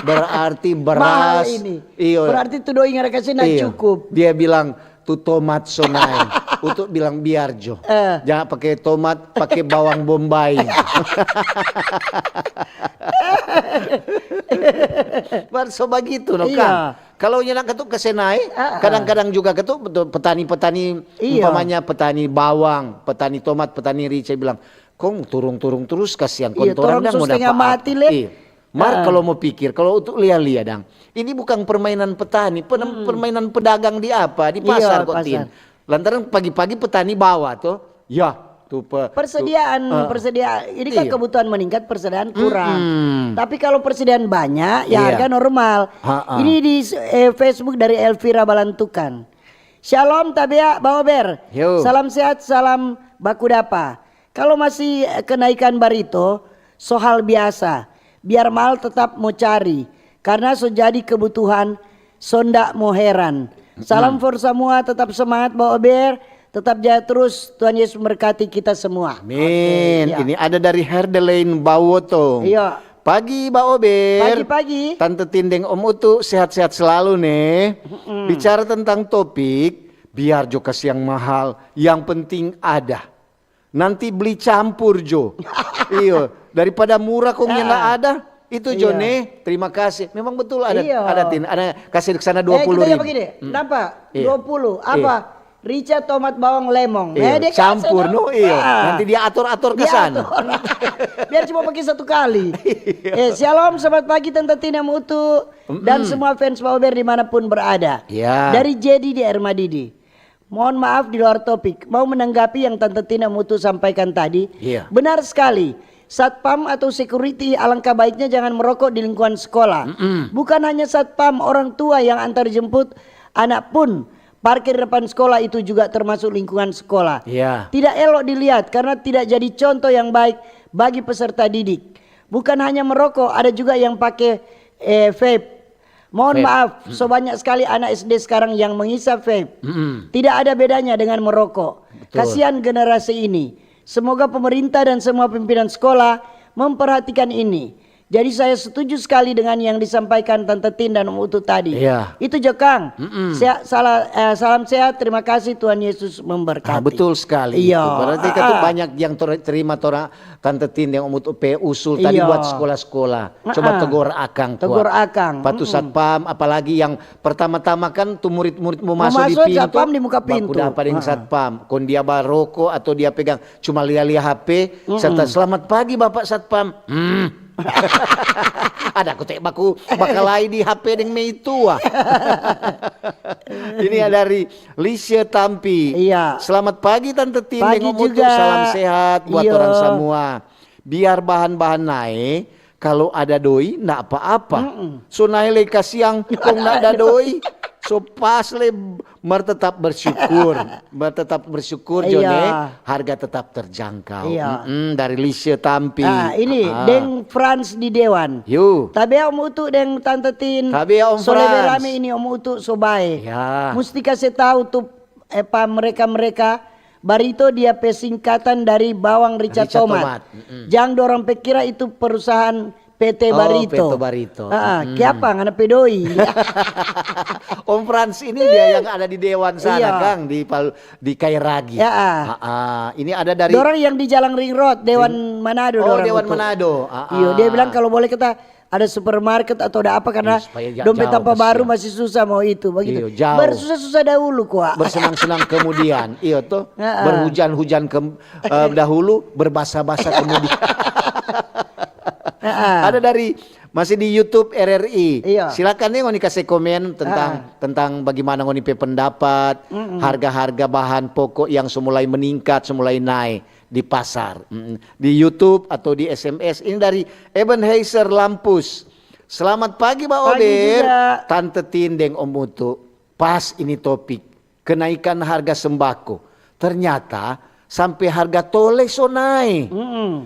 berarti beras. Mahal ini. Iyo. Berarti tu doi ngana kase na cukup. Dia bilang, tu tomat so nae. Untuk bilang biar jo. Eh. Jangan pake tomat, pake bawang bombay. Mar so bagitu no, iya, kang. Kalau nyanda katu kase nae, ah, ah, kadang-kadang juga katu petani-petani, iya, umpamanya petani bawang, petani tomat, petani rica bilang, "Kong turung-turung terus, kasiang, kong torang dang mo dapa apa." Iya, torang so setengah mati, le. Iya. Mar, ah, kalau mo pikir, kalau untuk lia-lia dang, ini bukang permainan petani, pe-, hmm, permainan pedagang di apa? Di pasar kok, Tin. Iya, pasar. Lantaran pagi-pagi petani bawa to, ya, tu pe-, tu, persediaan, eh, persediaan. Ini kan, iya, kebutuhan meningkat, persediaan kurang. Mm-mm. Tapi kalau persediaan banyak, ya, iya, harga normal. Ha-ha. Ini di, eh, Facebook dari Elvira Balantukan. Shalom, Tabea, Baober. Yo. Salam sehat, salam baku dapa. Kalo masi kenaikan barito, so hal biasa. Biar mahal tetap mo cari, karna so jadi kebutuhan, so nda mo heran. Salam for samua, tetap semangat, Baober. Tetap jaya terus, Tuhan Yesus memberkati kita semua. Amin. Oke, ya. Ini ada dari Herdelaine Bawotong. Iya. Pagi, Baober. Pagi-pagi. Tante Tin deng Om Utu, sehat-sehat selalu, ne. Mm-mm. Bicara tentang topik, biar jo kasiang mahal, yang penting ada. Nanti beli campur jo. Iyo, daripada murah kong nyanda ada. Itu jo, ne. Terima kasih. Memang betul ada, ada, Tin. Ada kasih ke sana dua puluh ribu. Eh, kita begini. Hmm. Napa? Iya. Dua puluh. Iya. Apa? Rica, tomat, bawang, lemong. Iya, eh, dia kasih campur, no? Iyo. Ah. Nanti dia atur-atur ke sana. Dia atur. Biar cuma pakai satu kali. Iya. Eh, shalom, selamat pagi, Tante Tina Mutu, dan semua fans Baober dimanapun berada. Iya. Dari Jedi di Air Madidi. Mohon maaf di luar topik, mau menanggapi yang Tante Tina Mutu sampaikan tadi. Iya. Benar sekali, satpam atau security alangkah baiknya jangan merokok di lingkungan sekolah. Mm-mm. Bukan hanya satpam, orang tua yang antar jemput anak pun parkir depan sekolah itu juga termasuk lingkungan sekolah. Iya. Tidak elok dilihat karena tidak jadi contoh yang baik bagi peserta didik. Bukan hanya merokok, ada juga yang pakai, eh, vape. Mohon maaf, so banyak sekali anak S D sekarang yang menghisap vape. Mm-mm. Tidak ada bedanya dengan merokok. Betul. Kasihan generasi ini. Semoga pemerintah dan semua pimpinan sekolah memperhatikan ini. Jadi saya setuju sekali dengan yang disampaikan Tante Tin dan Om Utu tadi. Iya. Itu jo, Kang. Mm-mm. Sehat, sala-, eh, salam sehat, terima kasih, Tuhan Yesus memberkati. Ah, betul sekali itu. Iya. Berarti kan tuh banyak yang ter-, terima tora Tante Tin yang Om Utu pe usul tadi buat sekolah-sekolah. Coba tegur akang, tegur akang. Patu satpam, apalagi yang pertama-tama kan tuh murid-murid mau masuk di pintu, satpam di muka pintu. Baku dapa deng satpam. Kong dia baroko atau dia pegang cuma lia-lia H P, serta, "Selamat pagi, Bapak Satpam." Hmm. Ada aku te baku bakalai di H P deng meitua. Ini ada dari Lisha Tampi. Iya. "Selamat pagi, Tante Tin deng Om Utu. Salam sehat buat orang samua. Biar bahan-bahan nae, kalu ada doi, nda apa-apa. So nae lei kasiang, kong nda ada doi, so pas lei, mar tetap bersyukur." Mar tetap bersyukur jo ne, harga tetap terjangkau. Iya. Mm-mm, dari Lisha Tampi. Ah, ini deng Frans di Dewan. Yu. Tabea Om Utu deng Tante Tin. Tabea Om Frans. So lebe rame ini Om Utu so bae. Ya. Musti kase tau tu, eh, pa mereka-mereka, Barito dia pe singkatan dari Bawang Rica Tomat. Jang dorang pe kira itu perusahaan P T Barito. Oh, P T Barito. Ah, kiapa ngana pe doi? Om Frans ini dia yang ada di Dewan sana, Kang, di Pal-, di Kairagi. Ya, ah. Ah, ini ada dari dorang yang di Jalan Ring Road, Dewan Manado. Oh, Dewan Manado. Ah, iyo, dia bilang kalau boleh kita ada supermarket atau ada apa, karena dompet tampa baru masih susah mau itu, begitu. Iyo, jauh. Bersusah-susah dahulu, kwa. Bersenang-senang kemudian, iyo toh. Berhujan-hujan ke-, eh, dahulu, berbasa-basa kemudian. Ada dari, masih di YouTube R R I. Iya. Silakan nih, ngoni kasih komen tentang, tentang bagaimana ngoni pe pendapat, harga-harga bahan pokok yang semulai meningkat, semulai naik di pasar, mm, di YouTube atau di S M S. Ini dari Ebenheiser Lampus. "Selamat pagi, Ba Ober, Tante Tin deng Om Utu. Pas ini topik, kenaikan harga sembako. Ternyata sampe harga tol lei so nae.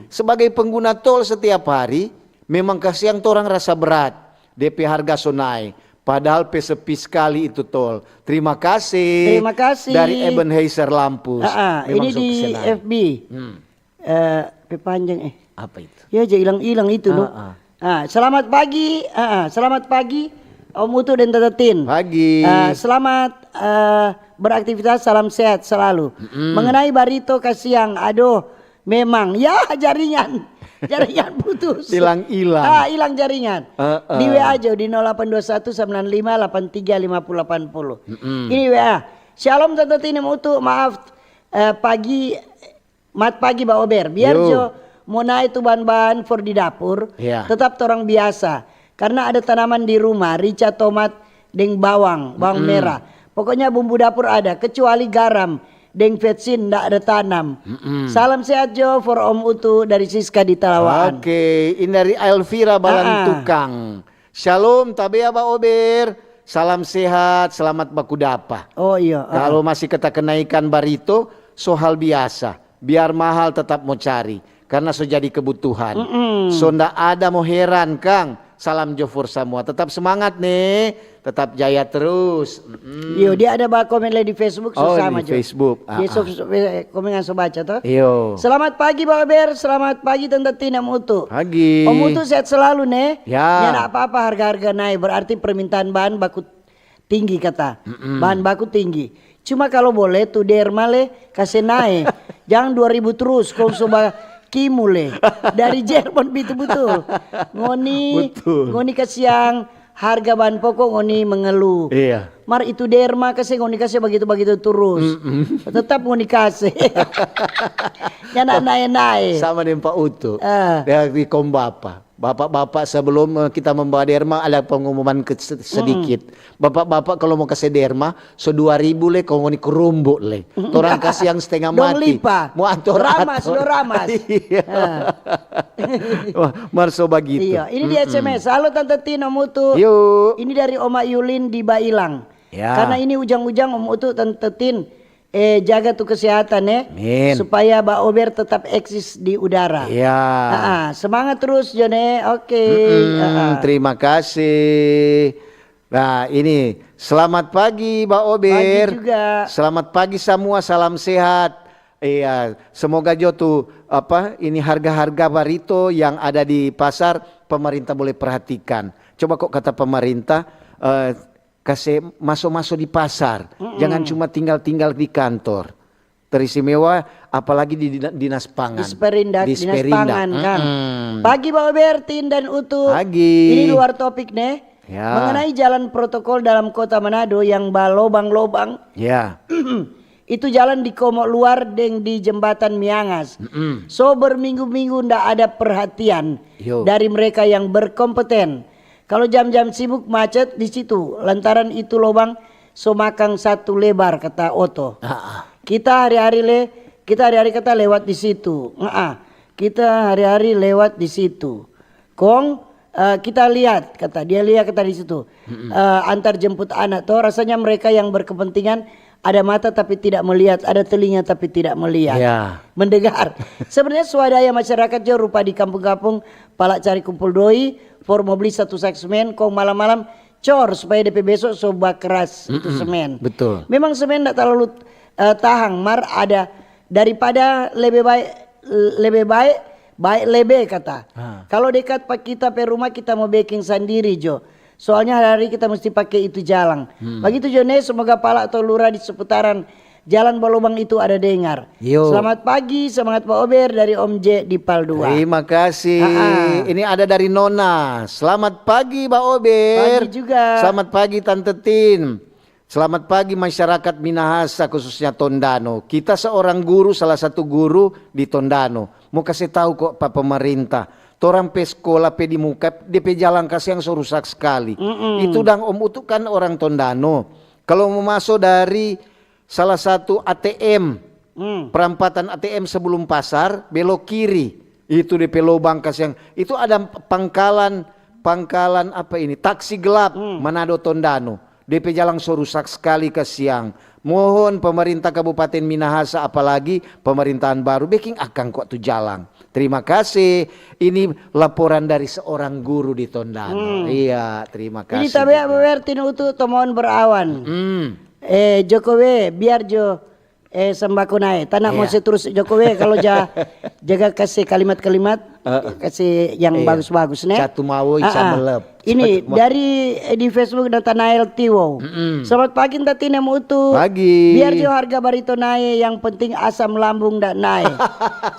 Sebagai pengguna tol setiap hari, memang kasiang torang rasa berat. Depe harga so nae. Padahal pe sepi skali itu tol. Terima kasih." Terima kasih. Dari Ebenheiser Lampus. Ah, ah, ini di F B. Hmm. Eh, pe panjang, eh. Apa itu? Ya, ja ilang-ilang itu, no? Ah, ah. Ah, selamat pagi, ah, ah, selamat pagi, Om Utu dan Tante Tin. Pagi. Ah, selamat, eh, beraktivitas, salam sehat selalu. Mengenai barito kasiang, aduh, memang, ya, jaringan. Jaringan putus. Ilang-ilang. Ah, ilang jaringan. Heeh. Di W A aja di nol delapan dua satu sembilan lima delapan tiga lima puluh delapan puluh. Ini W A. "Shalom Tante Tin deng Om Utu, maaf, eh, pagi, mat pagi Ba Ober. Biar jo mo nae tu bahan-bahan for di dapur, tetap torang biasa. Karna ada tanaman di rumah, rica, tomat, deng bawang, bawang merah. Pokoknya bumbu dapur ada, kecuali garam deng vetsin nda ada tanam. Salam sehat jo for Om Utu dari Siska di Talawaan." Oke, ini dari Elvira Balantukang. "Shalom, tabea Ba Ober. Salam sehat, selamat baku dapa." Oh, iya. Kalu masih kata kenaikan barito, so hal biasa. Biar mahal tetap mo cari, karna so jadi kebutuhan. So nda ada mo heran, kang. Salam jo for samua. Tetap semangat, ne. Tetap jaya terus. Iyo, dia ada ba komen lagi di Facebook, so sama jo. Facebook. Dia so, eh, komen yang so baca, toh? Iyo. "Selamat pagi, Ba Ober. Selamat pagi, Tante Tin deng Om Utu." Pagi. Om Utu sehat selalu, ne? Ya. Nyanda apa-apa, harga-harga nae, berarti permintaan bahan baku tinggi, kata. Bahan baku tinggi. Cuma kalo boleh tu derma le kase nae. Jang dua ribu trus, kong so bakimu le. Dari Jerman, betul-betul. Ngoni, ngoni kasiang harga bahan pokok, ngoni mengeluh. Iya. Mar itu derma kase, ngoni kase bagitu-bagitu trus. Tetap ngoni kase. Nyanda nae-nae. Sama deng Pak Utu. Ah. Dia di Kombapa. Bapak-bapak, sebelum, eh, kita membawa derma, ada pengumuman ke-, se-, sedikit. Bapak-bapak, kalau mau kase derma, so dua ribu le, kalau ngoni kurumbu le. Torang kasiang stenga mati. Dong lipa. Mau ator-ator. Ramas, lo ramas. Iya. Ah. Wah, mar so bagitu. Iya, ini di S M S. "Halo Tante Tin, Om Utu." Yuk. Ini dari Oma Yulin di Bailang. Ya. Karena ini ujang-ujang, Om Utu, Tante Tin, eh, jaga tu kesehatan, eh, supaya Ba Ober tetap eksis di udara. Iya. Ah, ah, semangat terus, Jone. Oke. Ah, ah. Terima kasih. Nah, ini, selamat pagi, Ba Ober. Pagi juga. Selamat pagi samua, salam sehat. Iya, semoga jo tu, apa, ini harga-harga barito yang ada di pasar pemerintah boleh perhatikan. Coba kok kata pemerintah, eh, kase maso-maso di pasar, jangan cuma tinggal-tinggal di kantor. Teristimewa apalagi di dina-, dinas pangan. Disperindak, dinas pangan, kan. Mm-mm. Pagi, Ba Ober, Tin, dan Utu. Pagi. Ini luar topik, ne. Ya. Mengenai jalan protokol dalam kota Manado yang balobang-lobang. Ya. Itu jalan di Komo Luar deng di jembatan Miangas. Mm-mm. So berminggu-minggu nda ada perhatian dari mereka yang berkompeten. Kalau jam-jam sibuk macet di situ, lantaran itu lobang so makang satu lebar, kata Oto. Ah, ah. Kita hari-hari le, kita hari-hari kata lewat di situ. Ah, ah. Kita hari-hari lewat di situ. Kong, eh, kita lihat, kata dia, lihat kata di situ. Eh, antar jemput anak to, rasanya mereka yang berkepentingan ada mata tapi tidak melihat, ada telinga tapi tidak melihat. Ya. Mendengar. Sebenarnya swadaya masyarakat jo rupa di kampung-kampung, pala cari kumpul doi, for mo beli satu sak semen, kong malam-malam cor supaya depe beso so bakeras itu semen. Betul. Memang semen ndak talalu, eh, tahang, mar ada daripada lebe bae, lebe bae, bae lebe kata. Ah. Kalo dekat pa kita pe rumah, kita mo beking sandiri jo. Soalnya hari-hari kita musti pake itu jalang. Hmm. Bagitu jo ne, semoga pala atau lura di seputaran jalan balobang itu ada dengar. Yo. Selamat pagi, semangat Pa Ober dari Om J di Pal dua. Terima kasih. Ah, ah. Ini ada dari Nona. Selamat pagi, Ba Ober. Pagi juga. Selamat pagi, Tante Tin. Selamat pagi, masyarakat Minahasa, khususnya Tondano. Kita seorang guru, salah satu guru di Tondano. Mo kase tau ko pa pemerintah. Torang pe skola pe di muka, de pe jalang kasiang so rusak skali. Mm-mm. Itu dang Om Utu kan orang Tondano. Kalo mo maso dari salah satu A T M, hmm, perampatan A T M sebelum pasar, belok kiri. Itu de pe lobang kasiang. Itu ada pangkalan, pangkalan apa ini? Taksi gelap, hmm, Manado Tondano. De pe jalang so rusak skali kasiang. Mohon pemerintah Kabupaten Minahasa, apalagi pemerintahan baru, beking akang kwa tu jalang. Terima kasih. Ini laporan dari seorang guru di Tondano. Hmm. Iya, terima kasih. Ini tabe juga. Berarti Utu Tomaon berawan. Hmm. Eh, Jokowi, biar jo, eh, sembako nae. Tana mo se terus Jokowi kalau ja-, jaga kase kalimat-kalimat, eh, eh, kase yang bagus-bagus, ne? Catu mawo, ah, ah, melep. Ini dari, eh, di Facebook Nathanael Tiwo. Mm-mm. Selamat pagi, Nta Tine Mutu. Pagi. Biar jo harga barito nae, yang penting asam lambung nda nae.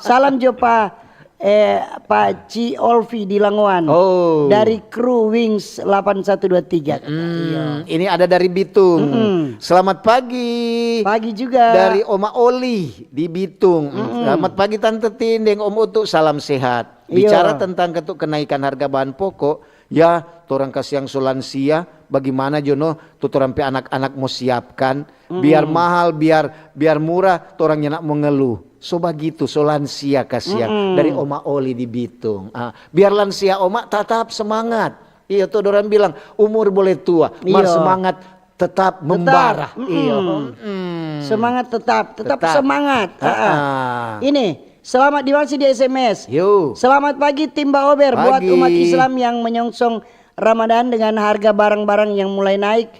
Salam jo pa, eh, pa Ci Olvi di Langoan. Oh. Dari kru Wings delapan satu dua tiga, kata. Mm, iya. Ini ada dari Bitung. Mm-mm. Selamat pagi. Pagi juga. Dari Oma Oli di Bitung. Mm-mm. Selamat pagi, Tante Tin deng Om Utu. Salam sehat. Iya. Bicara tentang ketu-, kenaikan harga bahan pokok, ya, torang kasiang so lansia, bagimana jo no tu torang pe anak-anak mo siapkan? Mm-mm. Biar mahal, biar, biar murah, torang nyanda mo ngeluh. So bagitu, so lansia kasiang. Mm-mm. Dari Oma Oli di Bitung. Ah, biar lansia Oma tatap semangat. Iya to, dorang bilang, umur boleh tua, mar semangat tetap membara. Tetap. Mm-mm. Iya. Mm-mm. Semangat tetap, tetap semangat. Tetap. Ah, ah. Ah. Ini, selamat dimasih di S M S. Yo. Selamat pagi, tim Ba Ober, buat umat Islam yang menyongsong Ramadan dengan harga barang-barang yang mulai naik,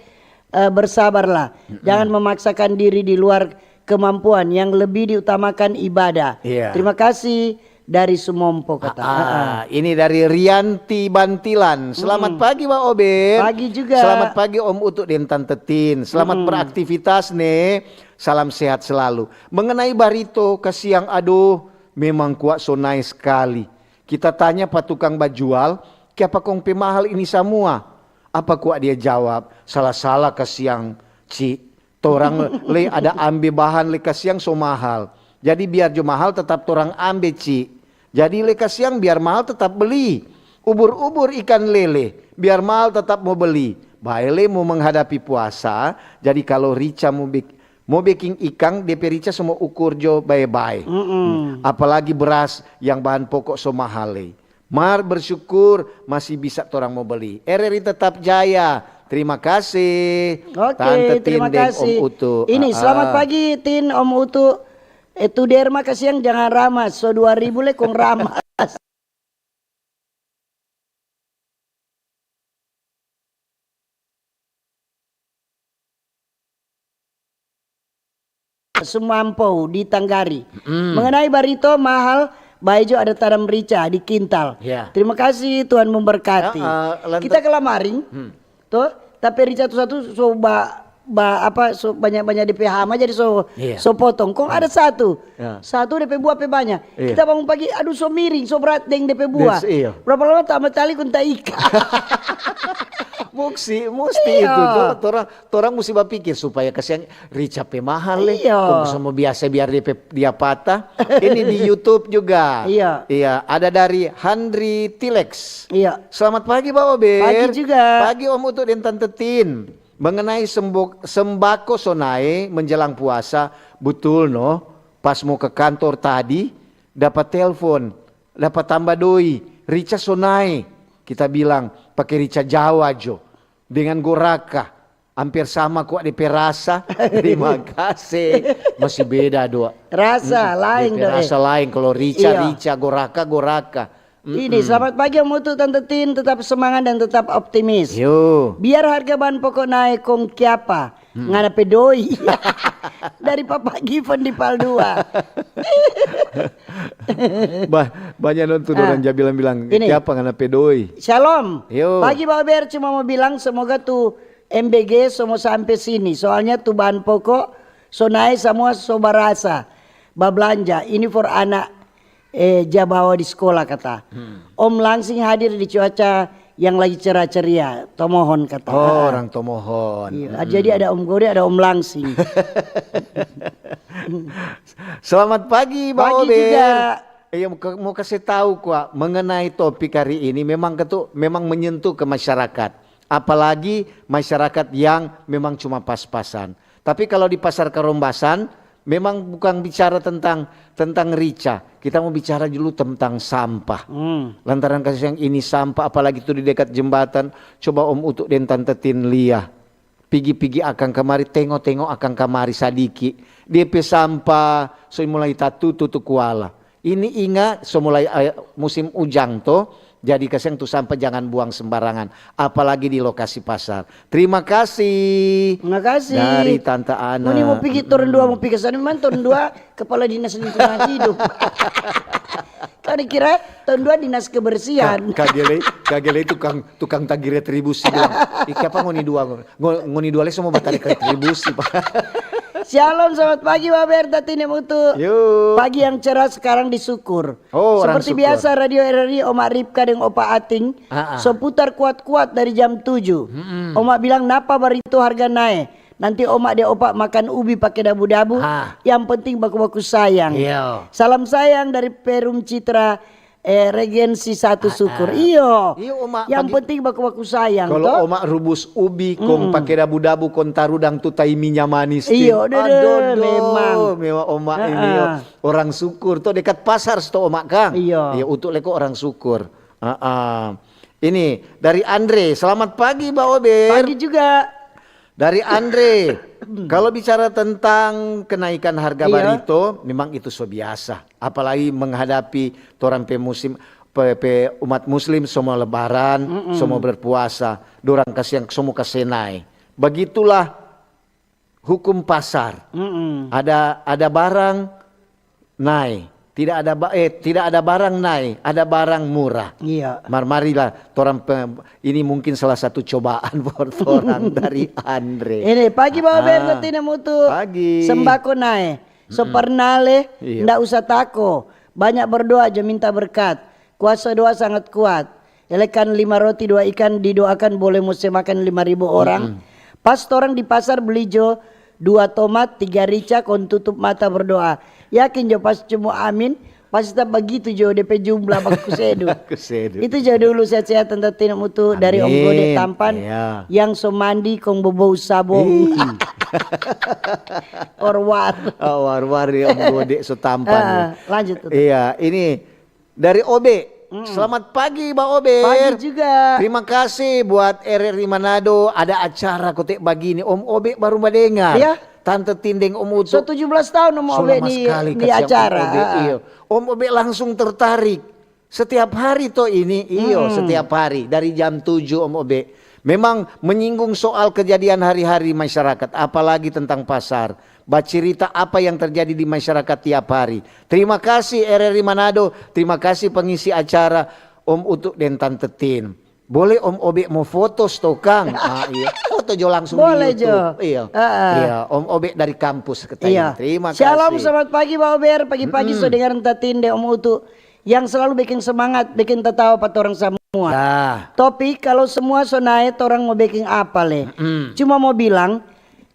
eh, bersabarlah. Mm-mm. Jangan memaksakan diri di luar kemampuan, yang lebih diutamakan ibadah. Iya. Terima kasih. Dari Sumompo, kata. Ah, ah, ini dari Rianti Bantilan. Selamat pagi, Wa Ober. Pagi juga. Selamat pagi, Om Utu deng Tante Tin. Selamat beraktivitas, ne. Salam sehat selalu. Mengenai barito, kasiang, aduh, memang kwa so nae skali. Kita tanya pa tukang bajual, "Kiapa kong pe mahal ini samua?" Apa kwa dia jawab, "Sala-sala, kasiang, Ci. Torang lei ada ambe bahan lei kasiang so mahal. Jadi biar jo mahal tetap torang ambe, Ci. Jadi lei kasiang biar mahal tetap beli. Ubur-ubur ikan lele, biar mahal tetap mo beli. Bae lei mo menghadapi puasa, jadi kalo rica mo bek-, mo beking ikang, de pe rica so mo ukur jo bae-bae. Mm-mm. Apalagi beras yang bahan pokok so mahal lei." Mar bersyukur masih bisa torang mo beli. R R I tetap jaya. Terima kasih, oke, Tante Tin deng Om Utu. Ini, ah, selamat pagi, Tin, Om Utu. Eh, tu derma kasiang jangan ramas. So dua ribu le kong ramas. Sumampou di Tanggari. Mm. Mengenai barito mahal, Bae jo ada tanam rica di kintal. Ya. Terima kasih, Tuhan memberkati. Ah, ah, lantas- Kita ke lamaring, Hmm. to, tapi rica tu satu so ba, ba apa, so banyak-banyak depe hama, jadi so Iya. so potong. Kong ada satu, Ya. satu depe buah pe banyak. Iya. Kita bangun pagi, aduh, so miring, so berat deng depe buah. Des-, iya. Berapa lama tambah tali kong taika. Muksi, musti Iya. itu tuh. Torang, torang musti bapikir supaya kasiang rica pe mahal le. Iya. Kong so mo biasa biar dia pe, dia patah. Ini di YouTube juga. Iya. Iya, ada dari Handri Tilex. Iya. Selamat pagi, Bawa Ber. Pagi juga. Pagi, Om Utu dan Tante Tin. Mengenai sembo-, sembako so nae menjelang puasa, betul no? Pas mo ke kantor tadi, dapat telpon, dapat tamba doi, rica so nae. Kita bilang, pake rica Jawa jo, dengan goraka, amper sama kwa depe rasa. Terima kasih. Masih beda doa. Rasa lain Depe do, eh. Rasa lain. Kalau rica, Iya. Rica, goraka, goraka. Ini, selamat pagi Om Utu, Tante Tin, tetap semangat dan tetap optimis. Yo. Biar harga bahan pokok naik, kong kiapa? Ngana pe doi. Dari Papa Given di Pal dua. Bah, banyak nonton Ah. Orang ja bilang-bilang, Ini. "Kiapa ngana pe doi?" Shalom. Yo. Pagi Bawa Ber, cuma mau bilang semoga tu M B G so mo sampe sini. Soalnya tu bahan pokok so nae samua so barasa. Bablanja. Ini for anak, eh, ja bawa di sekolah kata. Om langsing hadir di cuaca yang lagi cerah ceria. Tomohon kata. Oh, Ah. orang Tomohon. Iya, jadi ada Om Gode, ada Om Langsing. Selamat pagi, Bang Pagi Ober. juga. Iya, mau ke-, mau kasih tahu kwa mengenai topik hari ini memang ketu, memang menyentuh ke masyarakat. Apalagi masyarakat yang memang cuma pas-pasan. Tapi kalau di Pasar Karombasan, memang bukan bicara tentang, tentang rica. Kita mau bicara dulu tentang sampah. Hmm. Lantaran kasih yang ini sampah, apalagi tu di dekat jembatan. Coba Om Utu deng Tante Tin lia. Pigi-pigi akang kamari, tengo-tengo akang kamari sadiki. Dia pe sampah so mulai tatutu tu kuala. Ini inga so mulai, eh, musim ujang to. Jadi kasiang tu sampah jangan buang sembarangan. Apalagi di lokasi pasar. Terima kasih. Terima kasih. Dari Tante Ana. Ngoni mau pigi turun dua, mau pigi sana, memang turun dua kepala dinas lingkungan hidup. Kau dikira tahun dua dinas kebersihan. Ka-, kagele, kagele tukang, tukang tagi retribusi bilang, "Ih, kiapa ngoni dua? Ngo-, ngoni dua le semua batari retribusi, Pak." Shalom, selamat pagi Baber, Tante Tin, Om Utu. Yo. Pagi yang cerah sekarang di Syukur. Oh, orang Seperti Syukur. Biasa, Radio R R I, Oma Ripka deng Opa Ating Ah, ah. so putar kuat-kuat dari jam tujuh. Oma bilang, "Napa barito harga nae? Nanti Oma deng Opa makan ubi pake dabu-dabu. Ah. Yang penting baku-baku sayang." Iya. Salam sayang dari Perum Citra, eh, Regensi satu Syukur. Iyo. Iyo, Oma, Yang pagi- penting baku-baku sayang, Kalau toh? Oma rubus ubi, kong pake dabu-dabu, kong taru dang tu tai minya manis, Tin. Iyo, dede, Aduh, aduh, memang. Memang Oma ini, Heeh. yo. Orang Syukur, to dekat pasar sto Oma, kang. Iyo. Iya, Utu leko orang Syukur. Heeh. Ini dari Andre. Selamat pagi, Mbak Ober. Pagi juga. Dari Andre, kalau bicara tentang kenaikan harga Iya. barito, memang itu so biasa. Apalagi menghadapi torang pe musim, pe, pe umat muslim semua lebaran, semua berpuasa, dorang kasiang semua kase nae. Begitulah hukum pasar. Mm-mm. Ada, ada barang nae, tidak ada ba-, eh, tidak ada barang nae, ada barang murah. Iya. Mar marilah torang pe-, ini mungkin salah satu cobaan for torang dari Andre. Ini pagi Bawa Ah, Berta Tina Mutu. Pagi. Sembako nae. So pernah le, Iya. nda usah tako. Banyak berdoa jo minta berkat. Kuasa doa sangat kuat. Elekan lima roti dua ikan didoakan boleh mo se makan lima ribu orang. Pas torang di pasar beli jo dua tomat, tiga rica, kong tutup mata berdoa. Yakin jo pas cumu amin, pasti tak bagitu jo depe jumlah baku sedu. Baku sedu. Itu jo dulu, sehat-sehat Tanta Tina Mutu dari Om Amin. Gode Tampan Iya. yang so mandi kong bobou sabong. Ih. Orwar. Oh, war-war ya, Om Gode so tampan. Ah, lanjut, Tutu. Iya, ini dari Obe. Selamat pagi, Mbak Obe. Pagi juga. Terima kasih buat R R I Manado. Ada acara kote bagini. Om Obe baru mendengar. Iya. Tante Tin deng Om Utu. So tujuh belas tahun Om Obe Selama di, sekali di kasihan acara. Om Obe, Ah. iyo. Om Obe langsung tertarik. Setiap hari to ini, iyo, setiap hari. Dari jam tujuh Om Obe. Memang menyinggung soal kejadian hari-hari masyarakat, apalagi tentang pasar. bacirita apa yang terjadi di masyarakat tiap hari. Terima kasih R R I Manado, terima kasih pengisi acara, Om Utu deng Tante Tin. Boleh Om Obe mo foto sto kang? Ah, iya. Foto jo langsung di YouTube. Boleh jo. Iya. Heeh. Iya, Om Obe dari kampus katanya. Iya. Terima kasih. Shalom, selamat pagi, Ba Ober. Pagi-pagi so dengar Tante Tin deng Om Utu yang selalu bikin semangat, bikin tatawa pa torang samua. Nah. Topik, kalau semua so nae, torang mo bikin apa le? Mm-mm. Cuma mo bilang,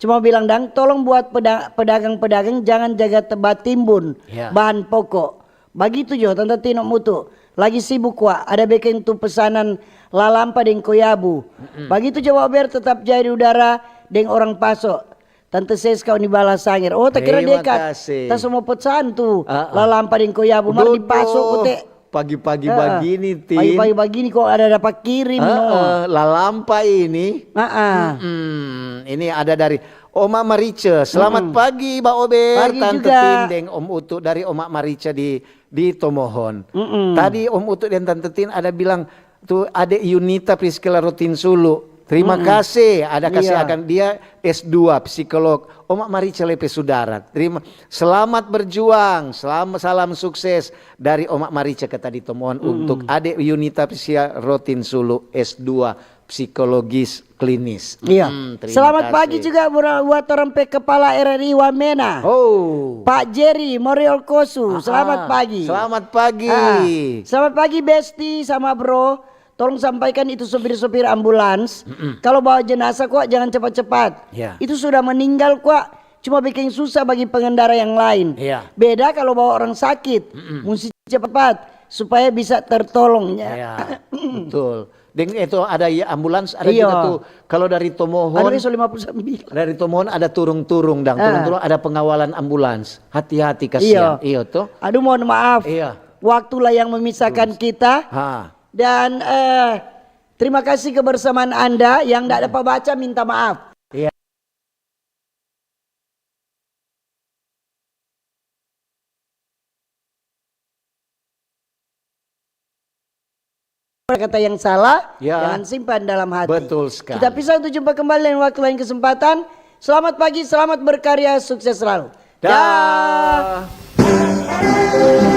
cuma mo bilang dang, tolong buat peda-, pedagang-pedagang jangan jaga te-, batimbun bahan pokok. Bagitu jo Tanta Tino Mutu, lagi sibuk kwa, ada beking tu pesanan lalampa deng koyabu. Mm-mm. Bagitu jo Ba Ober tetap jadi udara deng orang Paso. Tante Seska Unibala Sanger. Oh, ta kira dekat. Terima kasih. Ta so mo pesan tu lalampa deng koyabu, mar di Paso kote. Pagi-pagi bagini, Tin. Pagi-pagi bagini kok ada dapa kirim, no. Heeh, lalampa ini. Heeh. Mm-mm. Ini ada dari Oma Marice. Selamat pagi, Ba Ober, Tante Tin deng Om Utu dari Oma Marice di, di Tomohon. Mm-mm. Tadi Om Utu dan Tante Tin ada bilang, tu Ade Yunita Priskila Rotinsulu. Terima kasih, ada kasih akan dia S dua psikolog. Oma Marice Lepe Sudara. Terima, selamat berjuang, selam-, salam sukses dari Oma Marice kata di Tomohon untuk Ade Yunita Priskila Rotinsulu S dua psikologis klinis. Iya. Mm, terima kasih. Selamat pagi juga bura-, buat orang pe kepala R R I Wamena. Oh. Pak Jerry Moriol Kosu, selamat pagi. Selamat pagi. Ah, selamat pagi, Besti sama Bro. Tolong sampaikan itu sopir-sopir ambulans, mm-mm, kalau bawa jenazah kwa jangan cepat-cepat. Ya. Itu sudah meninggal kwa, cuma bikin susah bagi pengendara yang lain. Ya. Beda kalau bawa orang sakit, mm-mm, musti cepat supaya bisa tertolong, ya. Ya, betul. Deng itu ada ya ambulans, ada juga tuh. Kalau dari Tomohon, ada S O lima puluh sembilan. Dari Tomohon ada turung-turung, dang. Ah. Turung-turung ada pengawalan ambulans. Hati-hati, kasihan. Iya. Iya, tuh. Aduh, mohon maaf. Iya. Waktulah yang memisahkan kita. Ha. Dan, eh, terima kasih kebersamaan Anda. Yang ndak dapat baca, minta maaf. Iya. Kata yang salah, ya, jangan simpan dalam hati. Betul sekali. Kita pisah untuk jumpa kembali lain waktu, lain kesempatan. Selamat pagi, selamat berkarya, sukses selalu. Dah. Dah.